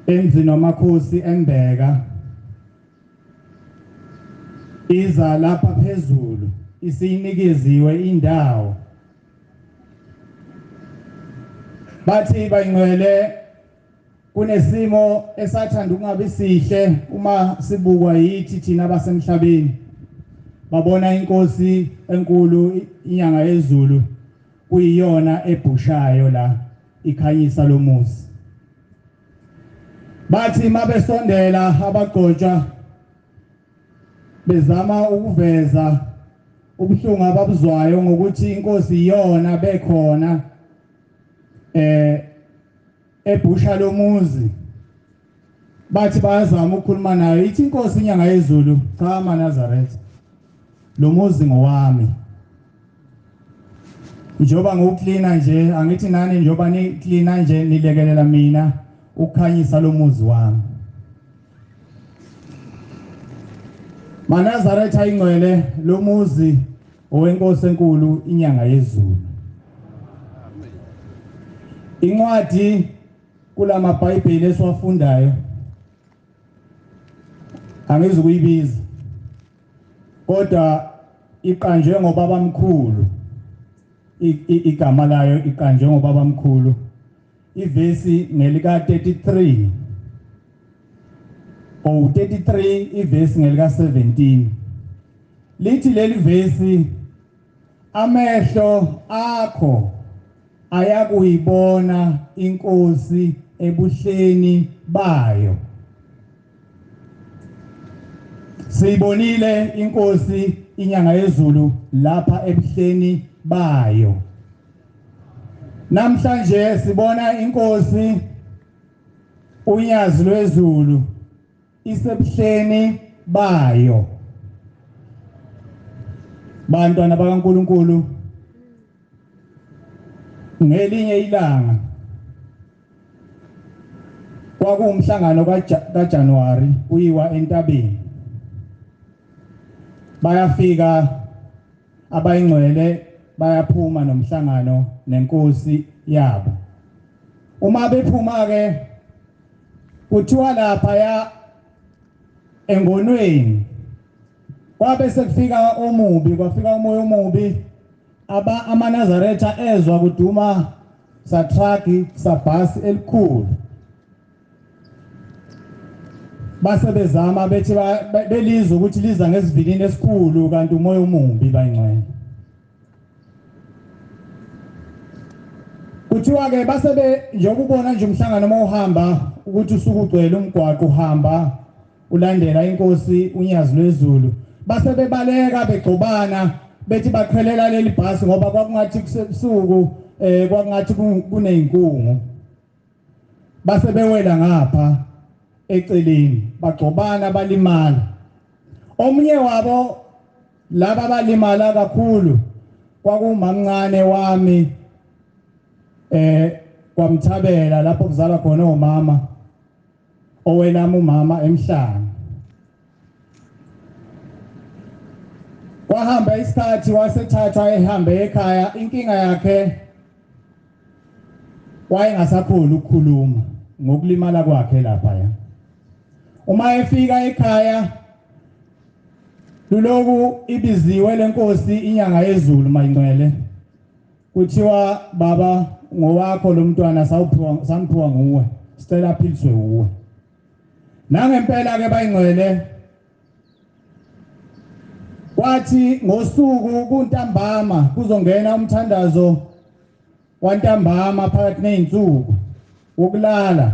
emzini wamakhosi eMbeka iza lapha phezulu, isiyinikeziwe indawo. Bathi bayingcwele, kunesimo esathanda ukungabi sihle uma sibukwa yithi thina abasemhlabeni. Babona inkosi enkulu inyanga yezulu kuyiyona ebhushayo la ikhanyisa lomuzi. Bathi mabesondela abagcotshwa bezama ukuveza ubuhlungu ababuzwayo ngokuthi inkosi iyona bekhona ebhusha lomuzi. Bathi bayazama ukukhuluma nayo, ithi inkosi inyanga yezulu, cha maNazaretha, lo muzi ngowami. Njengoba ngiwuklina nje, angithi nani njengoba niklina nje nilekelela mina ukukhanyisa lo muzi wami. MaNazaretha ingcwele, lo muzi owenkosi enkulu inyanga yezulu. Incwadi kulamaBhayibheli esiwafundayo angizukuyibiza, kodwa iqanjwe ngobabamkhulu, igama layo iqanjwe ngobabamkhulu. Ivesi ngelika 33 or 33, ivesi ngelika 17, lithi leli vesi, amehlo akho ayakuyibona inkosi ebuhleni bayo. Siyibonile inkosi inyanga yezulu lapha ebuhleni bayo. Namhlanje sibona inkosi unyazi lwezulu isebuhleni bayo. Bantwana bakaNkuluNkulu, ngelinye ilanga kwakuwumhlangano kaJanuary, kuyiwa entabeni. Bayafika abayingcwele, bayaphuma nomhlangano nenkosi yabo. Uma bephuma ke kuthiwa lapha ya engonweni kwabe sekufika omubi, kwafika umoya omubi. Aba amaNazaretha ezwa kuduma satraki sabhasi elikhulu, base bezama bethi belizwa ukuthi liza ngesivinini esikhulu, kanti umoya omubi bayingcwele. Kuthiwa ke basebe njengokubona nje umhlangano uma uhamba ukuthi usuke ugcwele umgwaqo uhamba ulandela inkosi unyazi lwezulu, base bebaleka begxobana bethi baqhelela leli bhasi ngoba kwakungathi kusebusuku, kwakungathi kuneyinkungu. Base bewela ngapha eceleni bagxobana balimala. Omunye wabo laba balimala kakhulu kwakuwumamncane wami kwaMthabela lapho kuzalwa khona omama, owelama umama emhlanga. Kwahamba isikhathi wasethathwa ehambe ekhaya. Inkinga yakhe wayengasakhoni ukukhuluma ngokulimala kwakhe lapha ya. Uma efika ekhaya luloku ibiziwe lenkosi inyanga yezulu mayingcwele, kuthiwa baba ngowakho lo mntwana sawuphiwa samphiwa nguwe, sicela aphiliswe uwe. Nangempela ke bayingcwele, kwathi ngosuku kuntambama kuzongena umthandazo wantambama phakathi nezinsuku wokulala,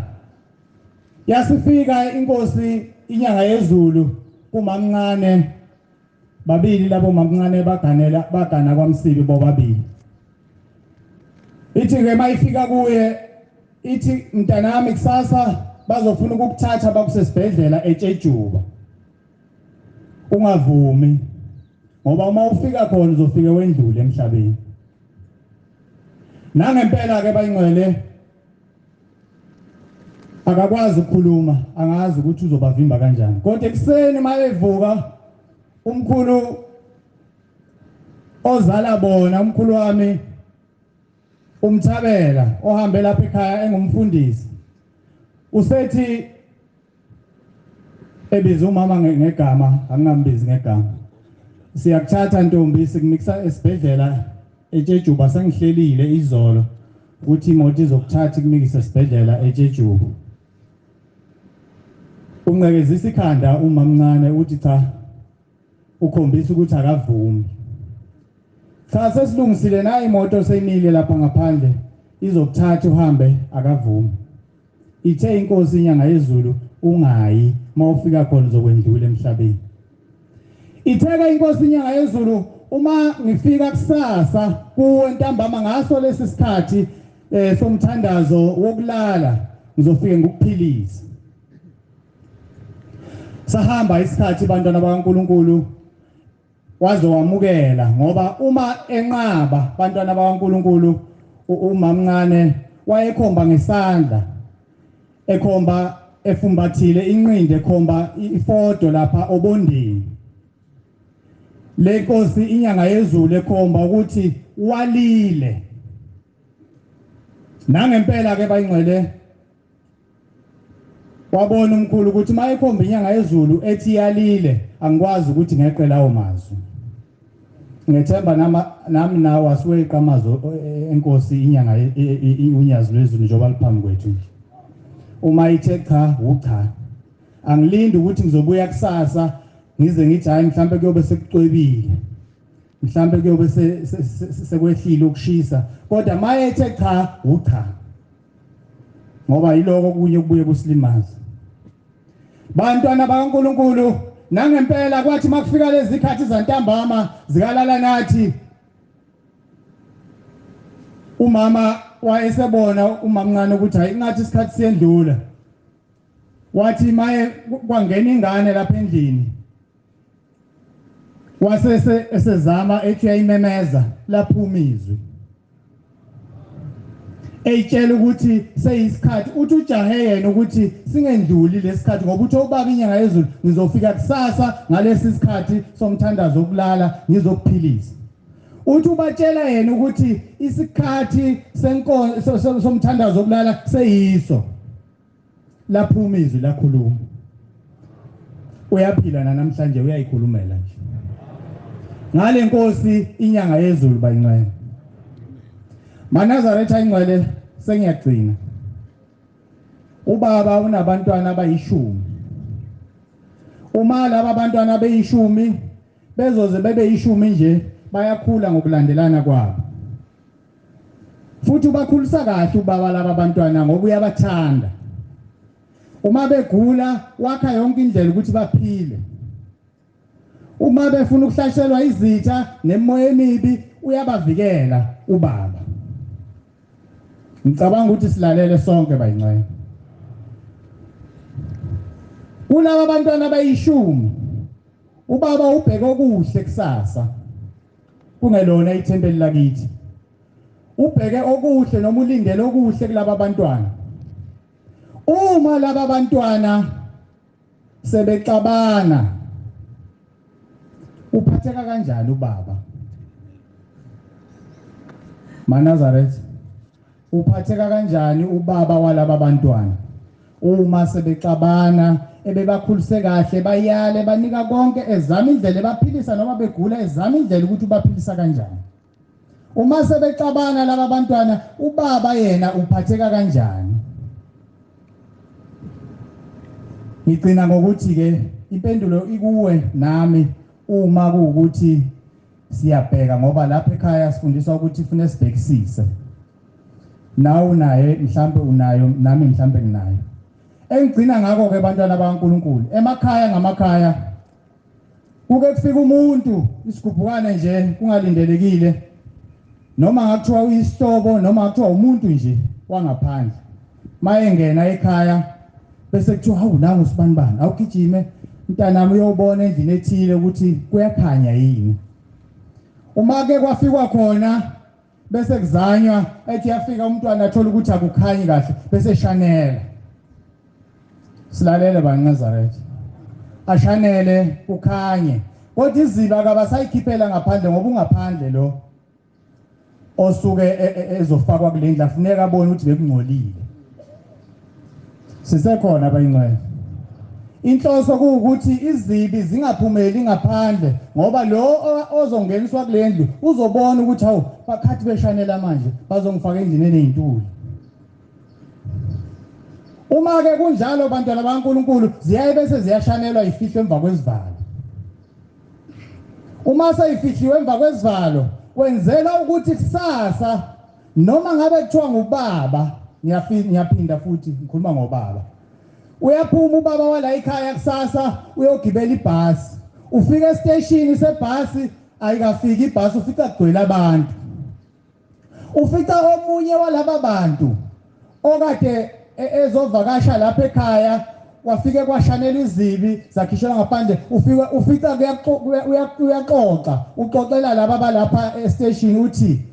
yasifika inkosi inyanga yezulu Kumamncane babili labo mamncane baganela bagana kwaMsibi bobabili. Ithi ke mayifika kuye ithi mntanami kusasa bazofuna ukukuthatha bakusesibhedlela eTshejuba, ungavumi ngoba uma ufika khona uzofike wendlule emhlabeni. Nangempela ke bayingcwele akakwazi ukukhuluma, angazi ukuthi uzobavimba kanjani, kodwa ekuseni mayevuka umkhulu ozala bona, umkhulu wami uMthabela ohambe lapha ekhaya engumfundisi, usethi ebiza umama ngegama, angingambizi ngegama, siyakuthatha ntombi sikunikisa esibhedlela eTshejuba, sengihlelile izolo ukuthi imoto izokuthatha ikunikise esibhedlela eTshejuba. Unqekezisa ikhanda umamncane uthi cha, ukhombisa ukuthi akavumi. Cha, sesilungisile nayo imoto seyimile lapha ngaphandle, izokuthatha uhambe, akavumi. Ithe inkosi inyanga yezulu ungayi, mawufika khona uzokwendlula emhlabeni. Itheka inkosi inyanga yezulu uma ngifika kusasa kuwe ntambama ngaso lesi sikhathi somthandazo wokulala ngizofike ngikuphilise. Sahamba isikhathi bantwana bakaNkuluNkulu, waze wamukela, ngoba uma enqaba bantwana bakaNkuluNkulu umamncane wayekhomba ngesandla, ekhomba efumbathile inqindi, ekhomba ifodo lapha obondeni. Le nkosi inyanga yezulu ekhomba ukuthi walile. Nangempela ke bayingcwele wabona umkhulu ukuthi mayekhomba inyanga yezulu ethi yalile, angikwazi ukuthi ngeqe lawo mazwi. Ngethemba nami nawe asiweqa amazwi enkosi inyanga unyazi lwezulu njengoba liphambi kwethu nje. Uma ithe cha, ucha. Angilindi ukuthi ngizobuya kusasa ngize ngithi hayi mhlambe kuyobe sekucwebile, mhlambe kuyobe sekwehlile ukushisa, kodwa mayethe cha, ucha, ngoba yiloko kunye kubuye kusilimaza. Bantwana bakaNkuluNkulu, nangempela kwathi makufika lezi zikhathi zantambama zikalala nathi, umama wayesebona umamncane ukuthi hayi ingathi isikhathi siyendlula. Wathi maye kwangena ingane lapha endlini, wasese esezama ethi uyayimemeza, laphuma izwi eyitshela ukuthi seyisikhathi. Uthi ujahe yena ukuthi singendluli lesikhathi, ngoba uthi ubaba inyanga yezulu ngizofika kusasa ngalesi sikhathi somthandazo wokulala ngizokuphilisa. Uthi ubatshela yena ukuthi isikhathi senkonzo somthandazo wokulala seyiso. Laphuma izwi lakhuluma. Uyaphila namhlanje, uyayikhulumela nje ngale nkosi inyanga yezulu bayingcwele. MaNazaretha ingcwele, sengiyagcina. Ubaba unabantwana abayishumi. Uma laba bantwana beyishumi bezoze bebe yishumi nje, bayakhula ngokulandelana kwabo. Futhi ubakhulisa kahle ubaba laba bantwana ngoba uyabathanda. Uma begula wakha yonke indlela ukuthi baphile. Uma befuna ukuhlashelwa izitha nemimoya emibi uyabavikela ubaba. Ngicabanga ukuthi silalele sonke bayingcwele. Kulaba bantwana abayishumi ubaba ubheke okuhle kusasa, kungelona ithempeli lakithi. Ubheke okuhle noma ulindele okuhle kulaba bantwana. Uma laba bantwana sebexabana, uphatheka kanjani ubaba? MaNazaretha, uphatheka kanjani ubaba walaba bantwana uma sebexabana, ebebakhulise kahle, bayale, banika konke, ezama indlela ebaphilisa noma begula, ezama indlela ukuthi ubaphilisa kanjani? Uma sebexabana laba bantwana, ubaba yena uphatheka kanjani? Ngigcina ngokuthi ke impendulo ikuwe nami uma kuwukuthi siyabheka, ngoba lapha ekhaya sifundiswa ukuthi ufune sibhekisise. Nawe unaye mhlambe, unayo nami mhlambe nginayo. Engigcina ngakho ke bantwana bakaNkuluNkulu, emakhaya ngamakhaya Kuke kufika umuntu isigubhukane nje kungalindelekile, noma ngakuthiwa uyisihlobo noma ngakuthiwa umuntu nje wangaphandle, mayengena ekhaya bese kuthiwa hawu nangu sibanibani, awugijime mntanami uyobona endlini ethile ukuthi kuyakhanya yini. Uma ke kwafikwa khona bese kuzanywa, ethi yafika umntwana athola ukuthi akukhanyi kahle bese shanela. Silalele baNazaretha, ashanele kukhanye, kodwa iziba akabasayikhiphela ngaphandle ngoba ungaphandle lo osuke ezofakwa kule ndlu, afuneka abone ukuthi bekungcolile. Sisekhona abayingcwele. Inhloso kuwukuthi izibi zingaphumeli ngaphandle, ngoba lo ozongeniswa kule ndlu uzobona ukuthi hawu bakhathi beshanela manje bazongifaka endlini eney'ntuli. Uma ke kunjalo bantwana baNkulunkulu, ziyaye bese ziyashanelwa ifihlwe emva kwezivalo. Uma seyifihliwe emva kwezivalo, kwenzela ukuthi kusasa noma ngabe kuthiwa ngubaba, ngiyaphinda futhi ngikhuluma ngobaba, uyaphuma ubaba wala ekhaya kusasa uyogibela ibhasi, ufika esiteshini sebhasi, ayikafiki ibhasi, ufica kugcwele abantu. Ufica omunye walaba bantu okade ezovakasha lapha ekhaya, wafike kwashanela izibi zakhishelwa ngaphandle, ufica uyaxoxa, uxoxela laba balapha estation uthi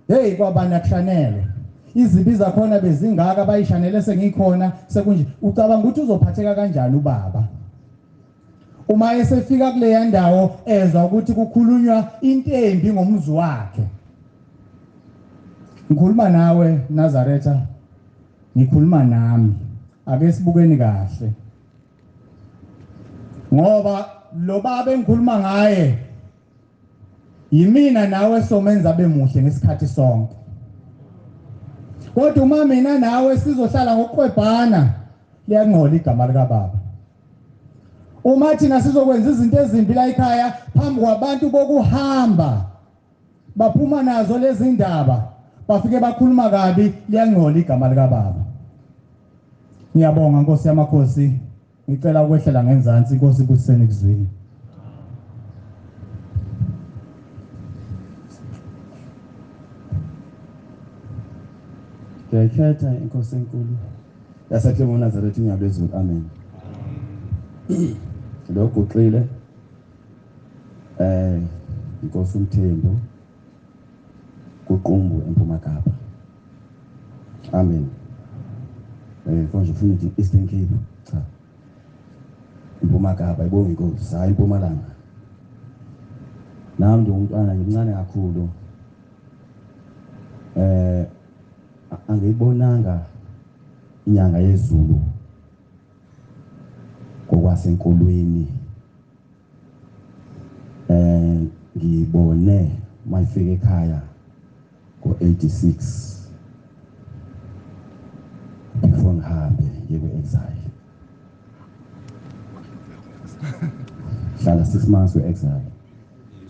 hey kwabani akushanelwa, izibi zakhona bezingaka bayishanele sengikhona sekunje. Ucabanga ukuthi uzophatheka kanjani ubaba uma esefika kuleya ndawo ezwa ukuthi kukhulunywa into embi ngomzi wakhe? Ngikhuluma nawe Nazaretha, ngikhuluma nami, ake sibukeni kahle, ngoba lo baba engikhuluma ngaye yimina nawe somenza bemuhle ngesikhathi sonke. Kodwa uma mina nawe sizohlala ngokuqwebhana, liyangcola igama likababa. Uma thina sizokwenza izinto ezimbi la ekhaya phambi kwabantu bokuhamba, baphuma nazo lezi ndaba, bafike bakhuluma kabi, liyangcola igama likababa. Ngiyabonga Nkosi yamakhosi, ngicela ukwehlela ngenzansi. Inkosi ibusiseni kuzwini. Ngiyayikhetha inkosi enkulu yaseClermont Nazareth iNyabezulu. Amen. Lo guqile inkosi uMthembu kuQumbu eMpuma Kapa. Amen. Konje ufuna ukuthi Eastern Cape, cha. Impuma Kapa ibonga inkosi, hayi Impumalanga. Nami ngumntwana ngimncane kakhulu. Angiyibonanga inyanga yezulu ngokwasenkolweni. Ngibone mayifika ekhaya ngo-86 before ngihambe ngiye kwi-exile. Hlala 6 months kwi-exile.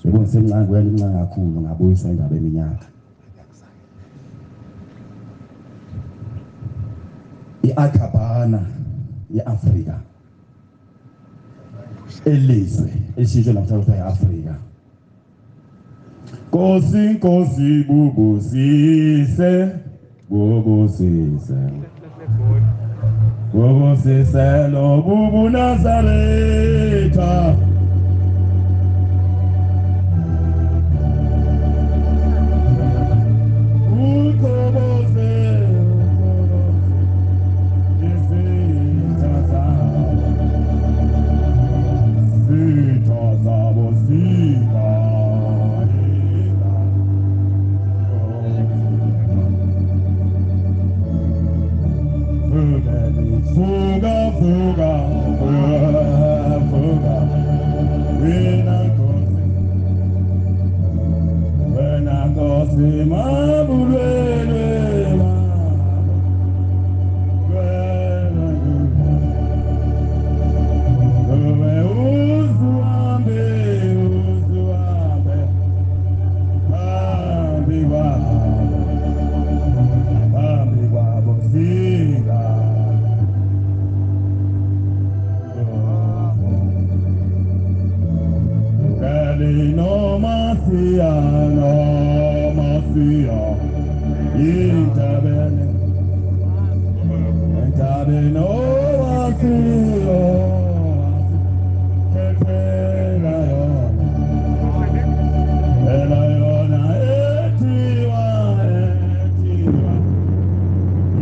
Yebo ngisemncane, kuyena umncane kakhulu, ngabuyiswa indaba eminyaka. I-Akhabana ye-Afrika, elizwe elishintshe namhlanje kuthiwa i-Afrika. Nkosi, Nkosi bubusise, bubusise, bubusise lo bubuNazaretha. Fuga, fuga, fuga, fuga. Masiya, no Masiya, intabeni, entabeni, oh Masiya, phela yona, phela yona, ethiwa, ethiwa,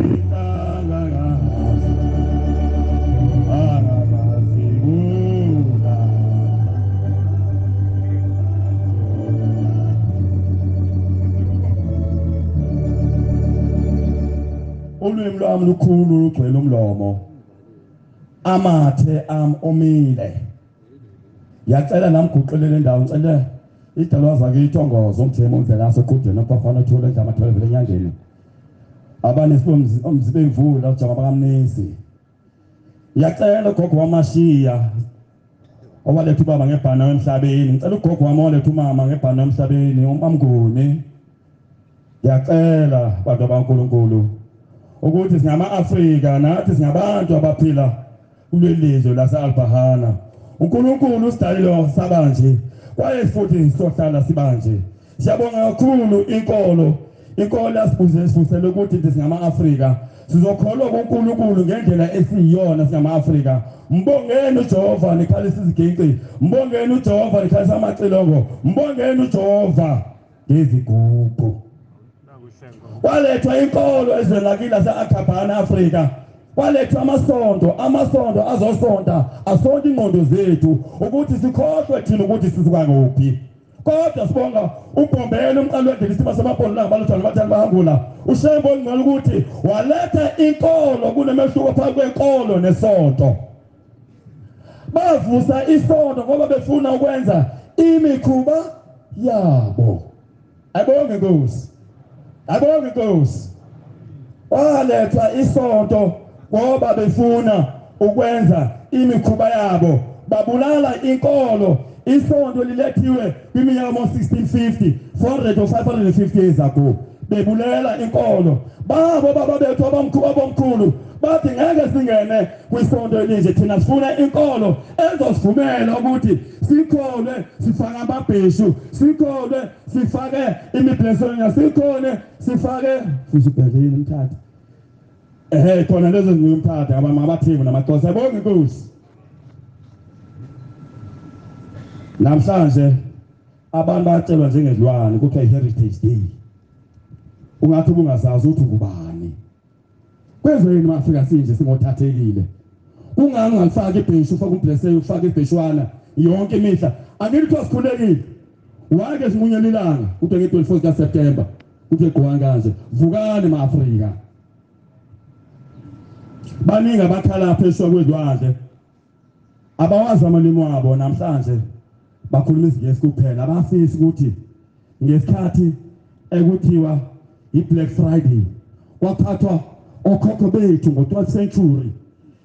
intangakazi, angakazi kula. Ulwimi lwami lukhulu lugcwele umlomo, amathe ami omile. Ngiyacela nami guqelele indawo, ngicela idalwa zakithi ongozo umthemo umvela asequdeni abafana thole nje amathole vele enyangeni. Abanesibomzi omzibe imvula ujama bakamnisi. Ngiyacela ugogo wamashiya owaletha ubaba ngebhana emhlabeni, ngicela ugogo wami owaletha umama ngebhana emhlabeni, umamnguni. Ngiyacela bantu baNkulunkulu ukuthi singama-Afrika nathi singabantu abaphila kuleli lizwe lase-Albahana. uNkulunkulu usidalile sabanje kwaye futhi sizohlala sibanje. Siyabonga kakhulu inkolo, inkolo yasibuze sifusele ukuthi singama-Afrika sizokholwa kuNkulunkulu ngendlela esiyiyona singama-Afrika. Mbongeni uJehova nikhalisa iziginci, mbongeni uJehova nikhalisa amacilongo, mbongeni uJehova ngezigubhu. Kwalethwa inkolo ezweni lakini lase-Akhabhana Afrika, kwalethwa amasonto, amasonto azosonta, asonta ingqondo zethu ukuthi sikhohlwe thina ukuthi sisuka ngophi. Kodwa sibonga uBhombela umqali wendlela isimo samabhola langabalutshana bathanda bahangula uShembe ongcwele ukuthi waletha inkolo, kunemehluko phakathi kwenkolo nesonto. Bavusa isonto ngoba befuna ukwenza imikhuba yabo. Ayibonge Nkosi, ayibonge Nkosi. Waletha isonto ngoba befuna ukwenza imikhuba yabo, babulala inkolo. Isonto lilethiwe kwiminyaka mo-1650, 400 or 550 years ago, bebulela inkolo. Babo baba bethu abamkhulu abomkhulu bathi ngeke singene kwisonto elinje, thina sifuna inkolo ezosivumela ukuthi sikholwe sifake amabheshu, sikholwe sifake imiblesonya, sikhone sifake futhi ubhekile umthatha. Ehhe khona lezo ngiyumthatha abamathimu namaxhosa. Ayibonge Nkosi. Namhlanje abantu bayatshelwa njengezilwane kuthiwa i-Heritage Day. Ungathi ubungazazi ukuthi ungubani. Kwezweni mafika sinje singothathekile. Kungani ungalifaki ibheshu, ufake umblessing, ufake ibheshwana yonke imihla? Angithi kuthiwa sikhulekile. Wake simunyela ilanga kuthiwa nge-24 kaSeptember kuthiwe gqoka kanje. Vukani ma-Afrika. Baningi abakhala phesheya kwezilwandle abawazi amalimi wabo namhlanje bakhuluma isiNgisi kuphela. Abafisi ukuthi ngesikhathi ekuthiwa i-Black Friday kwaphathwa okhokho bethu ngo-12th century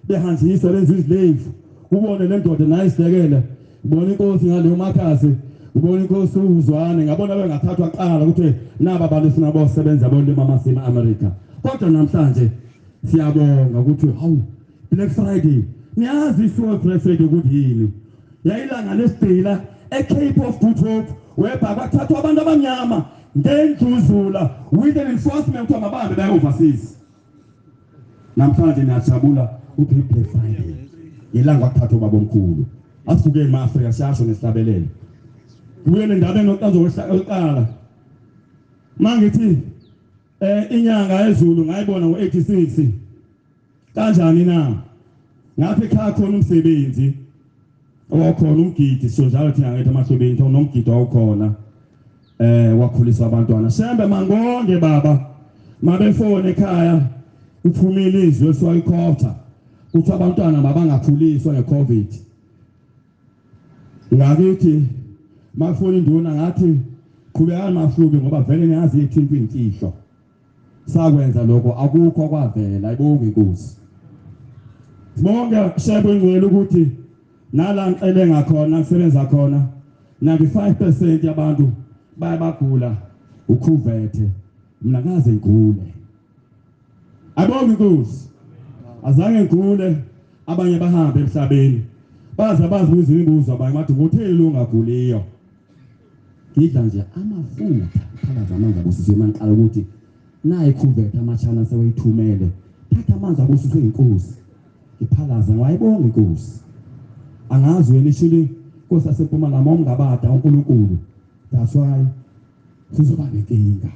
behanjiswa benza izilevu. Ubone le ndoda nayo isidekele, ubona inkosi ngaleyo makhasi, ubona inkosi uzwane, ngabona bengathathwa kuqala ukuthi naba abantu sifuna bosebenza bolima amasimi e-America. Kodwa namhlanje siyabonga ukuthi hawu Black Friday. Niyazi isuka Black Friday ukuthi yini? Yayilanga lesigqila eCape of Good Hope whereby kwathathwa abantu abamnyama ngendluzula with an enforcement kuthiwa mabahambe baye overseas. Namhlanje niyajabula ukuthi Black Friday ilanga kwathathwa ubaba omkhulu. Asivukeni ma-Afrika siyasho nesihlabelelo. Kubuyele endabeni yokuqala. Mangithi inyanga yezulu ngayibona ngo-86. Kanjani na? Ngathi ekhaya khona umsebenzi owakhona umgidi, so njalo thina ngethu amahlobeni kuthiwa unomgidi wawukhona wakhulisa abantwana. Shembe mangonge baba mabefone ekhaya uphumile izwi elisuka ikhotha kuthiwa abantwana mabangakhuliswa ngeCovid. Ngakithi makufuna induna ngathi qhubekani mahlubi ngoba vele niyazi yethu into imfihlo. Sakwenza lokho akukho kwavela. Ayibonge Inkosi. Sibonge Shembe ingcwele ukuthi nala ngicele ngakhona ngisebenza khona 95% yabantu bayabagula ukhuvethe. Mina ngaze ngigule. Ayibonge Inkosi. Azange ngigule, abanye bahambe emhlabeni. Baze bazibuza imibuzo abanye bathi ngutheni ungaguliyo. Ngidla nje amafutha, phalaza amanzi abusisiwe mangiqala ukuthi nayi ikhuvethe amashana seweyithumele. Thatha amanzi abusiswe inkosi. Ngiphalaza ngwayibonga inkosi. Angazi wena ishili Nkosi yasempumalanga mawungabada uNkulunkulu. That's why sizoba nenkinga.